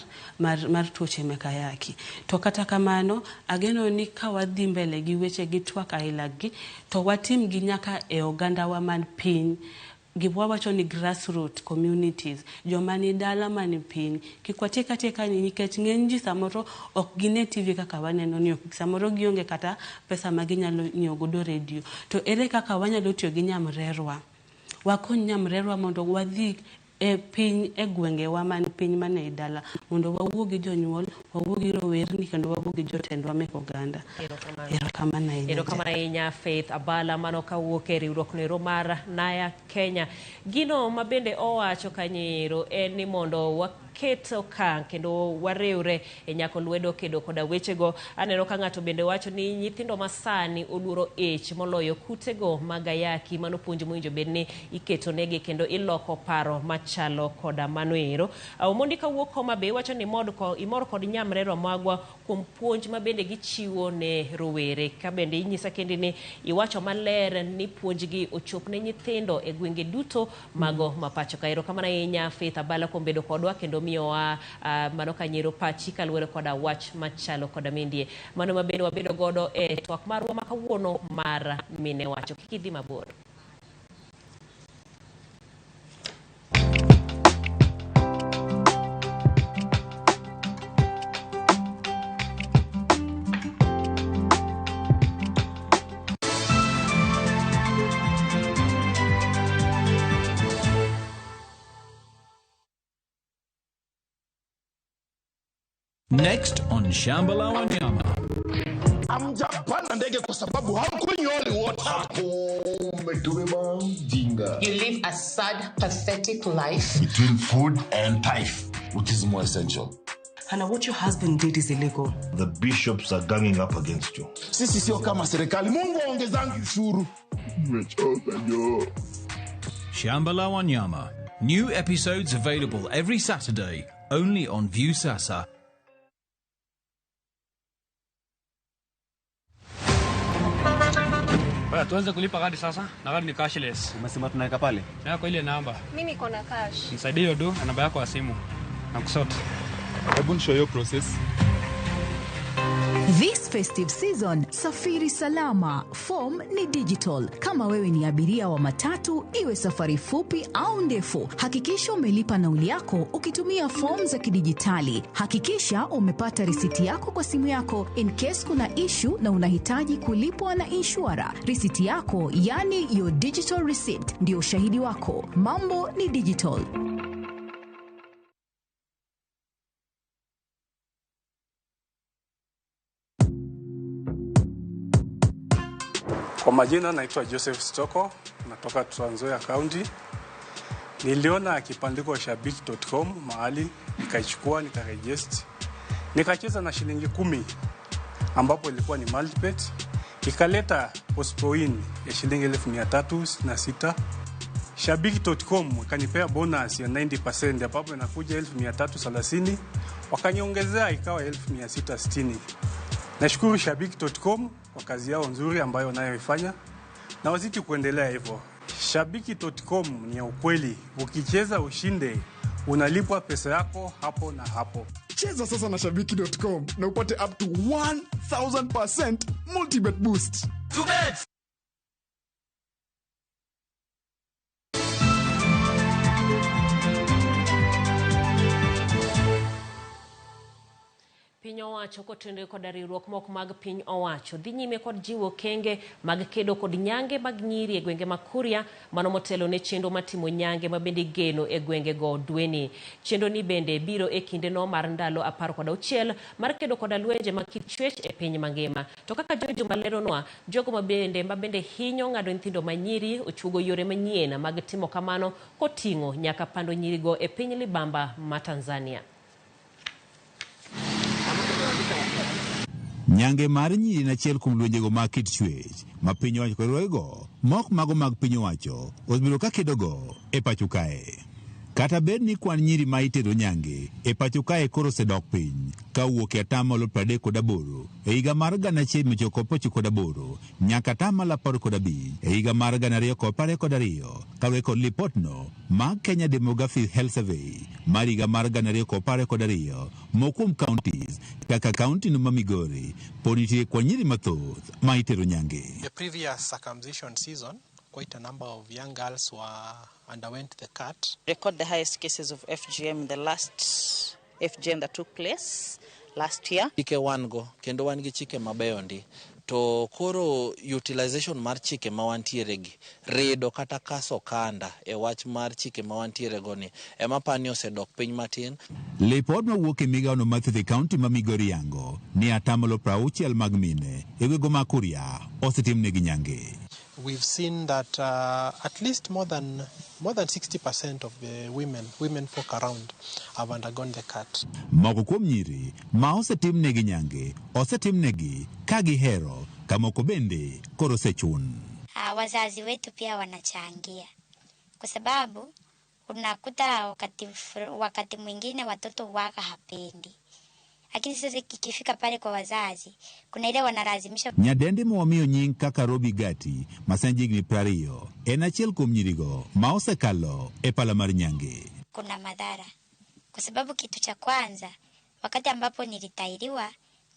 tuoche mek ayaki. To kata kamano, ageno ni ka wadhi mbele gi weche gi twak ailagi, to watim gi nyaka e ogandawa man piny. Gima wawacho ni grassroots communities, joma ni dala mani piny, kik watiek atieka ni nikech ng'eny ji samoro ok gine TV kaka waneno ni, samoro gionge kata pesa ma ginyalo nyiewo godo redio. To ere kaka wanyalo tiyo gi nyamrerwa? Wakony nyamrerwa mondo wadhi e piny e gwengewa man piny mane dala mondo wawuo gi jonyuol, wawuo gi rowerni kendo wawuo gi jotendwa mek oganda. Erokamano ahinya.
Erokamano ahinya Faith Abala, mano kawuok e riwruok noero mar Naya Kenya. Gino ma bende owacho kanyo en ni mondo waket okang' kendo wariwre e nyako lwedo kedo koda wechego. Aneno ka ng'ato bende wacho ni nyithindo masani oluoro ich moloyo kutego mag ayaki. Mano puonj mowinjo bed ni iketo negi kendo iloko paro machalo koda mano ero. Omondi kawuok Homa Bay wacho ni imor kod nyamrerwa magwa kuom puonj ma bende gichiwo ne rowere. Ka bende inyisa kendi ni iwacho maler ni puonjgi ochop ne nyithindo e gwenge duto mago ma pacho ka. Erokamano ahinya Faith Abala kuom bedo kodwa kendo miyowa mano kanyero pachi kaluwore koda wach machalo koda mindie. Mano ma bende wabedo godo e twak marwa ma kawuono mar mine wacho. Kik idhi mabor.
Next on Shamba la Wanyama.
Hamjapanda ndege kwa sababu hamkunywi holy water.
Umetubeba mjinga.
You live a sad, pathetic life.
Between food and tithe, which is more essential?
Hannah, what your husband did is illegal.
The bishops are ganging up against you.
Sisi sio kama serikali. Mungu aongezangi ushuru.
Nimechoka jo.
Shamba la Wanyama. New episodes available every Saturday, only on Viusasa.
Baya, tuanze kulipa kadi sasa na kadi ni cashless.
Umesema tunaweka pale?
Yako ile namba.
Mimi niko na cash.
Nisaidie hiyo do na namba yako ya simu. Na kusort.
Hebu nishow hiyo process.
This festive season, safiri salama. Form ni digital. Kama wewe ni abiria wa matatu, iwe safari fupi au ndefu, hakikisha umelipa nauli yako ukitumia fomu za kidijitali. Hakikisha umepata risiti yako kwa simu yako in case kuna issue na unahitaji kulipwa na inshura. Risiti yako, yani your digital receipt, ndio ushahidi wako. Mambo ni digital.
Kwa majina naitwa Joseph Stoko, natoka Trans Nzoia County. Niliona kibandiko shabiki.com mahali, nikaichukua nikaregister. Nikacheza na shilingi 10 ambapo ilikuwa ni multibet, ikaleta possible win ya shilingi 366. Shabiki.com ikanipea bonus ya 90% ambapo inakuja 1330, wakaniongezea ikawa 1660. Nashukuru Shabiki.com kwa kazi yao nzuri ambayo wanayoifanya na wazidi kuendelea hivyo. Shabiki.com ni ya ukweli, ukicheza ushinde, unalipwa pesa yako hapo na hapo.
Cheza sasa na shabiki.com na upate up to 1000% multibet boost.
Piny owacho kotenore koda riwruok moko mag piny owacho dhi nyime kod jiwo okenge mag kedo kod nyange mag nyiri e gwenge mag Kuria mano motelo ne chenro matimo nyange ma bende igeno e gwenge go dweni. Chenro ni bende biro e kindeno mar ndalo 16 mar kedo koda lwenje mag kit chwech e piny mangima. To kaka George maleronwa, jogo mabende hinyo ng'ado nyithindo manyiri ochuogo yore manyien mag timo kamano koting'o nyaka pando nyirigo e piny libamba ma Tanzania.
Nyange mar nyiri en achiel kuom lwenjego mag kit chwech ma piny owacho kod riwruogego mok mago mag piny owacho osebedo ka kedogo e pacho kae. Kata bed ni kwan nyiri ma itero nyange e pacho kae koro osedok piny ka owuok e 38% e higa mar 1998 nyaka 15% e higa mar 2022 kaluwore kod lipotno mag Kenya Demographic Health Survey mar higa mar 2022. Moko kuom counties kaka kaunti no ma Migori pod nitie kwan nyiri mathoth ma itero nyange.
The previous circumcision season, quite a number of young girls were underwent the cut.
Record the highest cases of FGM in the last FGM that took place last year.
Chike wan go kendo wan gi chike mabeyo ndi to koro utilization mar chike ma wantiere gi rido kata kaso kanda e wach mar chike ma wantiere go ni ema pani osedok piny matin.
Lipot mawuok e migawono mar thieth e kaunti ma Migori yango ni 60% mag mine e gwenge mag Kuria osetimnegi nyange.
We've seen that at least more than 60% of the women folk around have undergone the cut.
Moko kuom nyiri ma osetimnegi nyange osetimnegi ka gihero, ka moko bende koro osechun.
Wazazi wetu pia wanachangia kwa sababu unakuta wakati mwingine watoto waka hapendi, lakini sasa ikifika pale kwa wazazi kuna ile wanalazimisha.
Nyadendi mawamiyo nying kaka Robi Gati masani jigni 20 en achiel kuom nyirigo ma osekalo e pala mar nyange.
Kuna madhara kwa sababu kitu cha kwanza, wakati ambapo nilitairiwa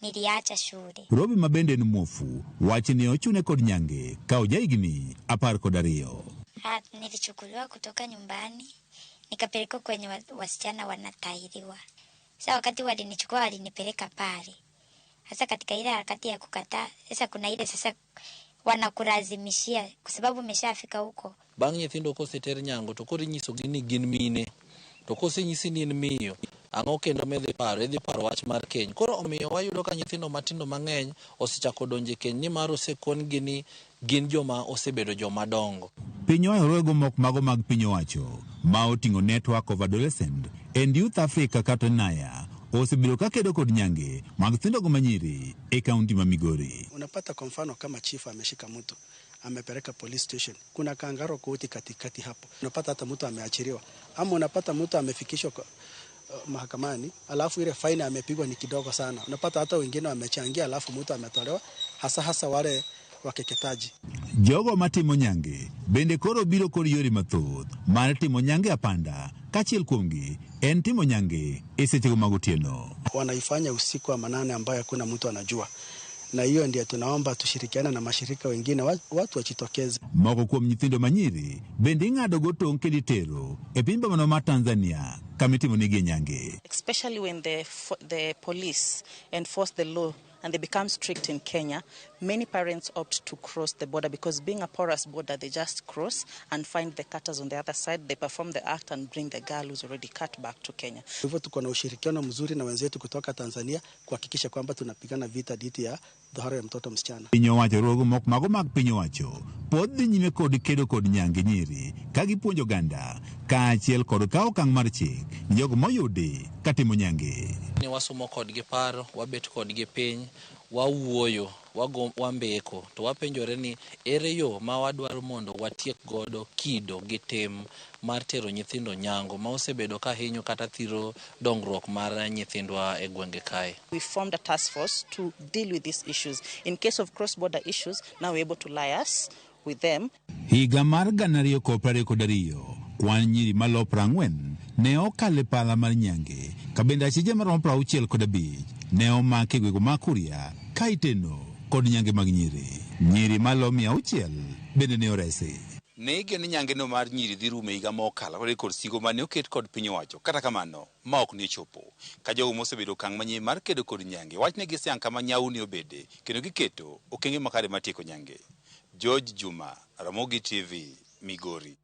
niliacha shule.
Robi mabende en muofu wach ne ochune kod nyange ka ojahigni 12.
Nilichukuliwa kutoka nyumbani nikapelekwa kwenye wasichana wanatairiwa. Sasa wakati walinichukua walinipeleka pale. Sasa katika ile harakati ya kukataa, sasa kuna ile sasa wanakulazimishia kwa sababu umeshafika huko.
Bang' nyithindo koseter nyango to koro inyisogi ni gin mine, to kosenyisi ni in miyo, ang'o kendo midhi paro? Idhi paro wach mar keny. Koro omiyo wayudo ka nyithindo matindo mang'eny osechako donjo e keny nimar osekon-gi ni gin joma osebedo joma dongo.
Piny owacho mok mago mag piny owacho ma oting'o Network of Adolescent and Youth Africa kata NAYA osebedo ka kedo kod nyange mag nyithindogo manyiri e kaunti ma Migori.
Unapata kwa mfano kama chifu ameshika mtu
amepeleka police station. Kuna kangaroo koti katikati hapo. Unapata hata mtu ameachiliwa ama unapata mtu amefikishwa mahakamani, alafu ile faini amepigwa ni kidogo sana. Unapata hata wengine wamechangia, alafu mtu ametolewa, hasa hasa wale wakeketaji.
Jogo matimo nyange bende koro biro kod yore mathoth mar timo nyange apanda. Kachiel kuomgi en timo nyange e sechego mag otieno.
Wanaifanya usiku wa manane ambayo hakuna mtu anajua, na hiyo ndio tunaomba tushirikiane na mashirika wengine, watu wajitokeze.
Moko kuom nyithindo manyiri bende ing'ado go tong' kendo itero e piny bomano mar Tanzania kama itimonegi nyange.
Especially when the police enforce the law and they become strict in Kenya, many parents opt to cross the border because being a porous border, they just cross and find the cutters on the other side. They perform the act and bring the girl who's already cut back to Kenya.
Hivyo tuko na ushirikiano mzuri na wenzetu kutoka Tanzania kuhakikisha kwamba tunapigana vita dhidi ya dhahara ya mtoto msichana.
Piny owacho rogo mok mago mag piny owacho pod dhi nyime kod kedo kod nyange nyiri ka gipuonjo oganda kaachiel kod kawo okang' mar chik ni jogo moyudi katimo nyange.
Ni wasomo kodgi paro, wabet kodgi piny, wawuoyo, wambeko, to wapenjore ni ere yo ma wadwaro mondo watiek godo kido gi tim mar tero nyithindo nyango ma osebedo ka hinyo kata thiro dongruok mar nyithindwa e gwenge kae.
We formed a task force to deal with these issues. In case of cross-border issues, now we're able to liaise with them.
Higa mar 2022, kwan nyiri malo 40 ne okalo e pala mar nyange ka bende achije maromo 65 ne omaki e gwenge ma Kuria ka iteno kod nyange mag nyiri. Nyiri malo 600 bende ne oresi. Ne igeno ni nyange no mar nyiri dhi rumo e higa mokalo kaluwore kod singo mane oket kod piny owacho. Kata kamano, ma ok ne ochopo. Ka jogo mosebedo okang' manyien mar kedo kod nyange wach ne giseyang kama nyau ne obede kendo giketo okenge makare mar tieko nyange. George Juma, Ramogi TV, Migori.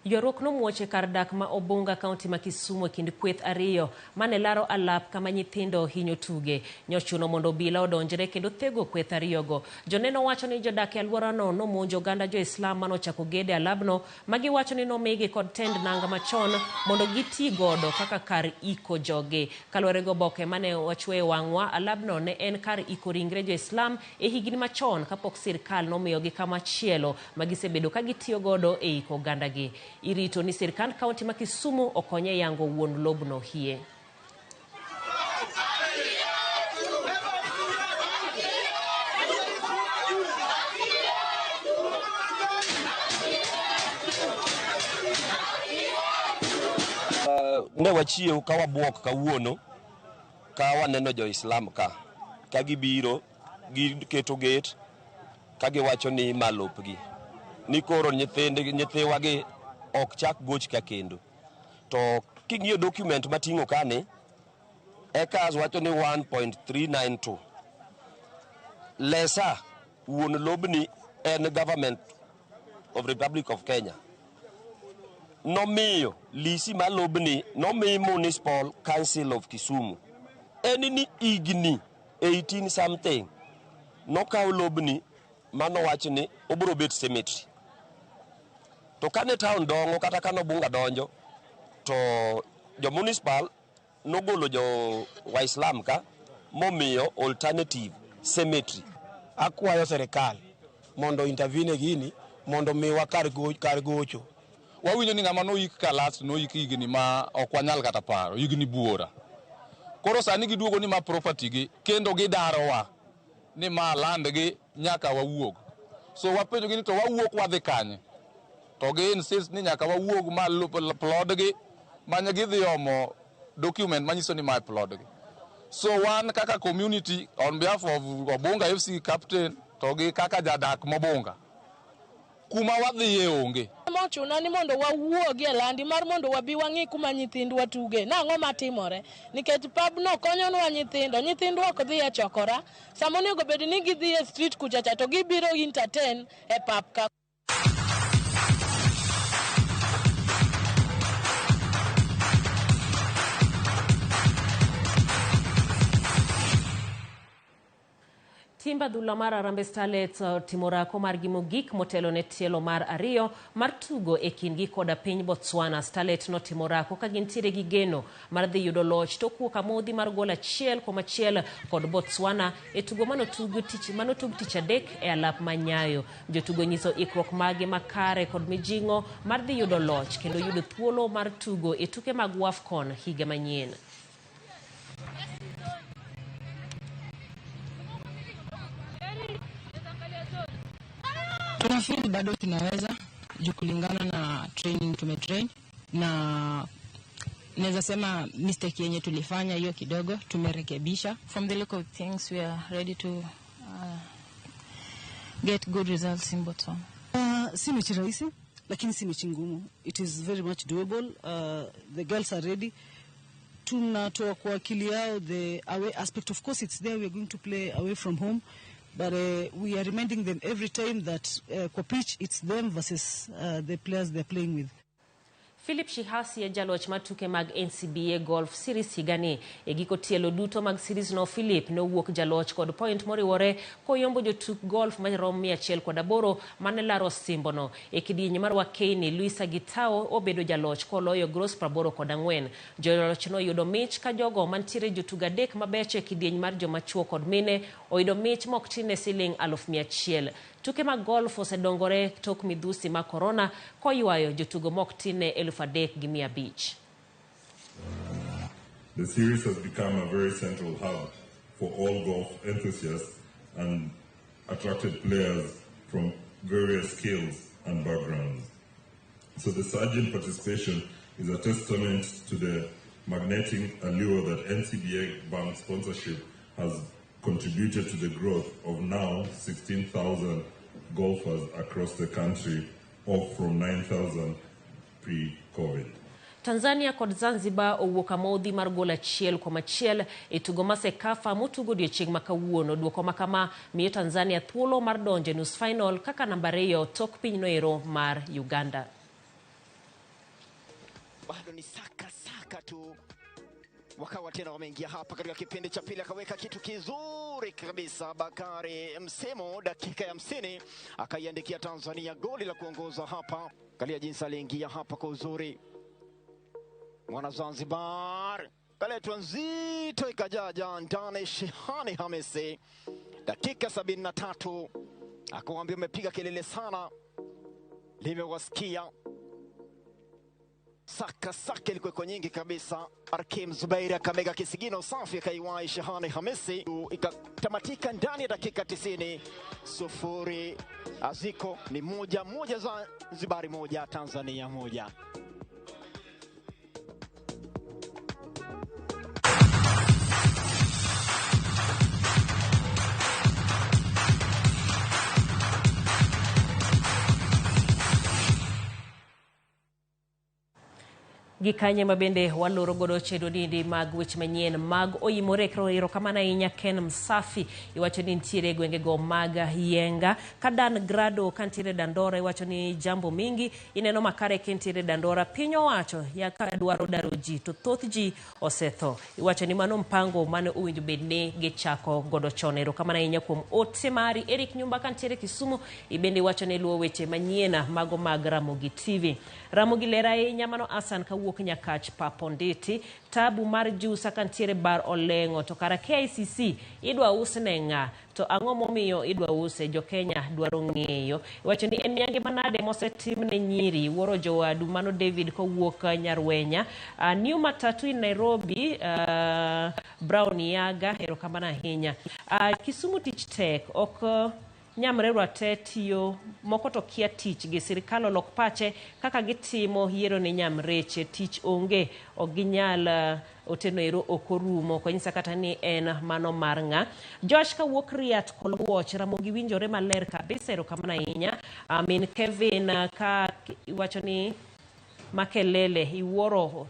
Ywaruok nomuoch e kar dak ma Obunga, kaunti ma Kisumu e kind kweth ariyo mane laro alap kama nyithindo hinyo tuge. Nyochuno mondo obila odonjre kendo thego kweth ariyogo. Joneno wacho ni jodak e alworano nomonjo oganda jo-Islam manochako gede alabno ma giwacho ni nomigi kod tend nanga machon mondo giti godo kaka kar iko jogi. Kaluwore gi oboke mane wachweyo wang'wa, alabno ne en kar iko ringre jo-Islam e higni machon kapok sirkal nomiyogi kama chielo ma gisebedo ka gitiyo godo e iko ogandagi. Irito ni sirkand kaunti ma Kisumu okonye yango wuon lobno hie.
Ne wachiew ka wabuok kawuono ka waneno jo-Islam ka gibiro giketo gate ka giwacho ni ma lopgi ni koro nyithiwagi ok chak goch ka kendo. To king'iyo document mating'o kani, acres wacho ni 1.392. Lesa wuon lobni en government of Republic of Kenya. Nomiyo lisi ma lobni nomi Municipal Council of Kisumu. En ni higni 18 something nokaw lobni manowach ni obiro bet cemetery. To kane town dongo kata kane Obunga donjo to jo municipal nogolo jo Waislam ka momiyo alternative cemetery.
Akwayo serikal mondo intervene gini mondo miwa kar gocho.
Wawinjo ni ng'ama noyik ka last noyik higni ma ok wanyal kata paro, higni buora. Koro sani giduogo ni ma property gi kendo gidarowa ni ma land gi nyaka wawuog. So wapenjo gi ni to wawuok wadhi kanye? To gi insist ni nyaka wawuog ma plod gi manya gidhi omo document manyiso ni ma plod gi. So wan kaka community on behalf of Obunga FC captain to gi kaka jadak mobunga kuma wadhiye onge.
Mochuna ni mondo wawuogi e landi mar mondo wabi wang'i kuma nyithindwa tuge. Nang'o matimore? Nikech pabno konyonwa nyithindo, nyithindwa ok dhi e chokora. Sama onego bed ni gidhi e street kuchacha to gibiro entertain e pap ka.
Timb adhula mar Harambee Starlets otimo orako margi mogik motelo ne tielo mar ariyo mar tugo e kindgi koda piny Botswana. Starlet notimo orako ka gintiere gi geno mar dhi yudo loch tok wuok amodhi mar gol 1-1 kod Botswana e tugo manotug tich adek e alap ma Nyayo. Jotugo nyiso ikruok mage makare kod mijing'o mar dhi yudo loch kendo yudo thuolo mar tugo e tuke mag WAFCON higa manyien.
Tunafeel bado tunaweza juu kulingana na training tumetrain, na naweza sema mistake yenye tulifanya hiyo kidogo tumerekebisha.
From the look of things we are ready to get good results in Botswana.
Si mechi rahisi lakini si mechi ngumu. It is very much doable. The girls are ready. Tunatoa kwa akili yao the away aspect. Of course it's there, we are going to play away from home. But we are reminding them every time that kwa pitch it's them versus the players they're playing with.
Philip Shihasi e jaloch mar tuke mag NCBA Golf Series higani. E giko tielo duto mag series no, Philip nowuok jaloch kod point moriwore koyombo jotuk golf marom 108 mane laro simbono. E kidieny mar Wakeini, Luisa Gitao obedo jaloch koloyo gross 84. Jaloch noyudo mich ka jogo mantiere jotugo 3 mabecho e kidieny mar joma chuo kod mine oyudo mich mok tin ne siling 100,000. Tuke mag golf osedongore tok midhusi mag korona koywayo jotugo mok tin ne 3,500.
The series has become a very central hub for all golf enthusiasts and attracted players from various skills and backgrounds. So the surge in participation is a testament to the magnetic allure that NCBA Bank sponsorship has contributed to the growth of now 16,000 golfers across the country, up from 9,000 pre-COVID.
Tanzania kod Zanzibar owuok amodhi mar gol 1-1 e tugo ma Sekafa motugo odiechieng' ma kawuono. Duoko ma kama miyo Tanzania thuolo mar donjo e nus final kaka namba 2 tok pinyno mar Uganda.
Bado ni saka saka tu, wakawa tena wameingia hapa katika kipindi cha pili, akaweka kitu kizuri kabisa Bakari Msemo, dakika ya 50 akaiandikia Tanzania goli la kuongoza hapa. Angalia jinsi aliingia hapa kwa uzuri mwana Zanzibar, kaletwa nzito ikajaja ndani. Shehani Hamisi, dakika 73, akamwambia umepiga kelele sana, limewasikia. Saka saka ilikuwa iko nyingi kabisa. Arkim Zubairi akamega kisigino safi akaiwahi Shehani Hamisi, ikatamatika ndani ya dakika 90. 0 aziko ni 1-1, Zanzibari 1 Tanzania 1.
Gikanye mabende waloro godo chenro dindi mag weche manyien mag oyimore. Erokamano ahinya Ken Msafi, iwacho ni nitiere gwengego mag Yenga. Kadan Grado kantiere Dandora iwacho ni jambo mingi ineno makare kentiere Dandora. Piny owacho yaka dwaro daro ji to thoth ji osetho. Iwacho ni mano mpango mane owinjo bed ni gichako godo chon. Erokamano ahinya kuom ote mari. Eric Nyumba kantiere Kisumu ibende iwacho ni luwo weche manyien mago mag Ramogi TV. Ramogi lera ahinya mano Asan kawuok Nyakach Paponditi. Tabu mar jusa kantiere Bar Oleng'o to kara KICC idwa usne ng'a to ang'o momiyo idwa use? Jo Kenya dwaro ng'eyo. Iwacho ni en nyange manade mosetim ne nyiri wuoro jowadu mano David kowuok Nyarwenya. New Matatu in Nairobi, Brown Yaga, erokamano ahinya. Kisumu tich tek ok nyamrerwa te tiyo moko to kia tich gi sirikal olok pache kaka gitimo yiero ne nyamreche. Tich onge ok ginyal oteno ero ok orumo konyisa kata ni en mano mar ng'a. Josh kawuok Riat Kolwuoch, Ramogi winjore maler kabisa, erokamano ahinya. Min Kevin ka iwacho ni makelele iwuoro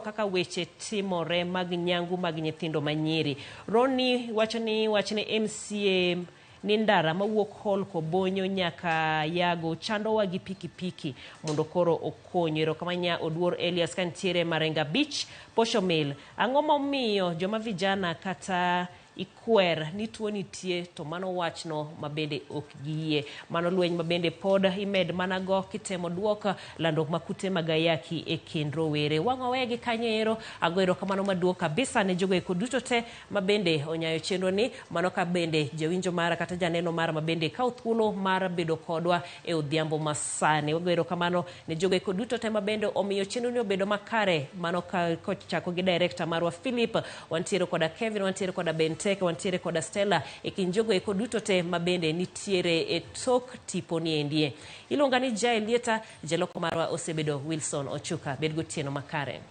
kaka weche timore mag nyangu mag nyithindo manyiri. Roni wacho ni wachne MCA ni ndara mawuok Hall Kobonyo nyaka Yago chandowa gi pikipiki mondo koro okonyo. Erokamano Oduor Elias kantiere Marenga Beach. Posho Mill, ang'o momiyo joma vijana kata Ikwer ni tuo nitie to mano wachno mabende ok giyie. Mano lweny mabende pod imed mana go kitemo duok landruok ma kute mag ayaki e kind rowere. Wang' wawegi kanyo ero, ago erokamano maduong' kabisa ne jogo eko duto te mabende onyayo chenro ni, mano ka bende jawinjo mara kata janeno mara mabende kawo thuolo mar bedo kodwa e odhiambo masani. Wago erokamano ne jogo eko duto te mabende omiyo chenro ni obedo makare, mano ka kochako gi director marwa Philip, wantiere koda Kevin, wantiere koda Benteke, wantiere koda Stella, e kind jogo eko duto te mabende nitiere e tok tipo ni endie. Iluonga ni Jael Lieta, jaloko marwa osebedo Wilson Ochuka. Bed gotieno makare.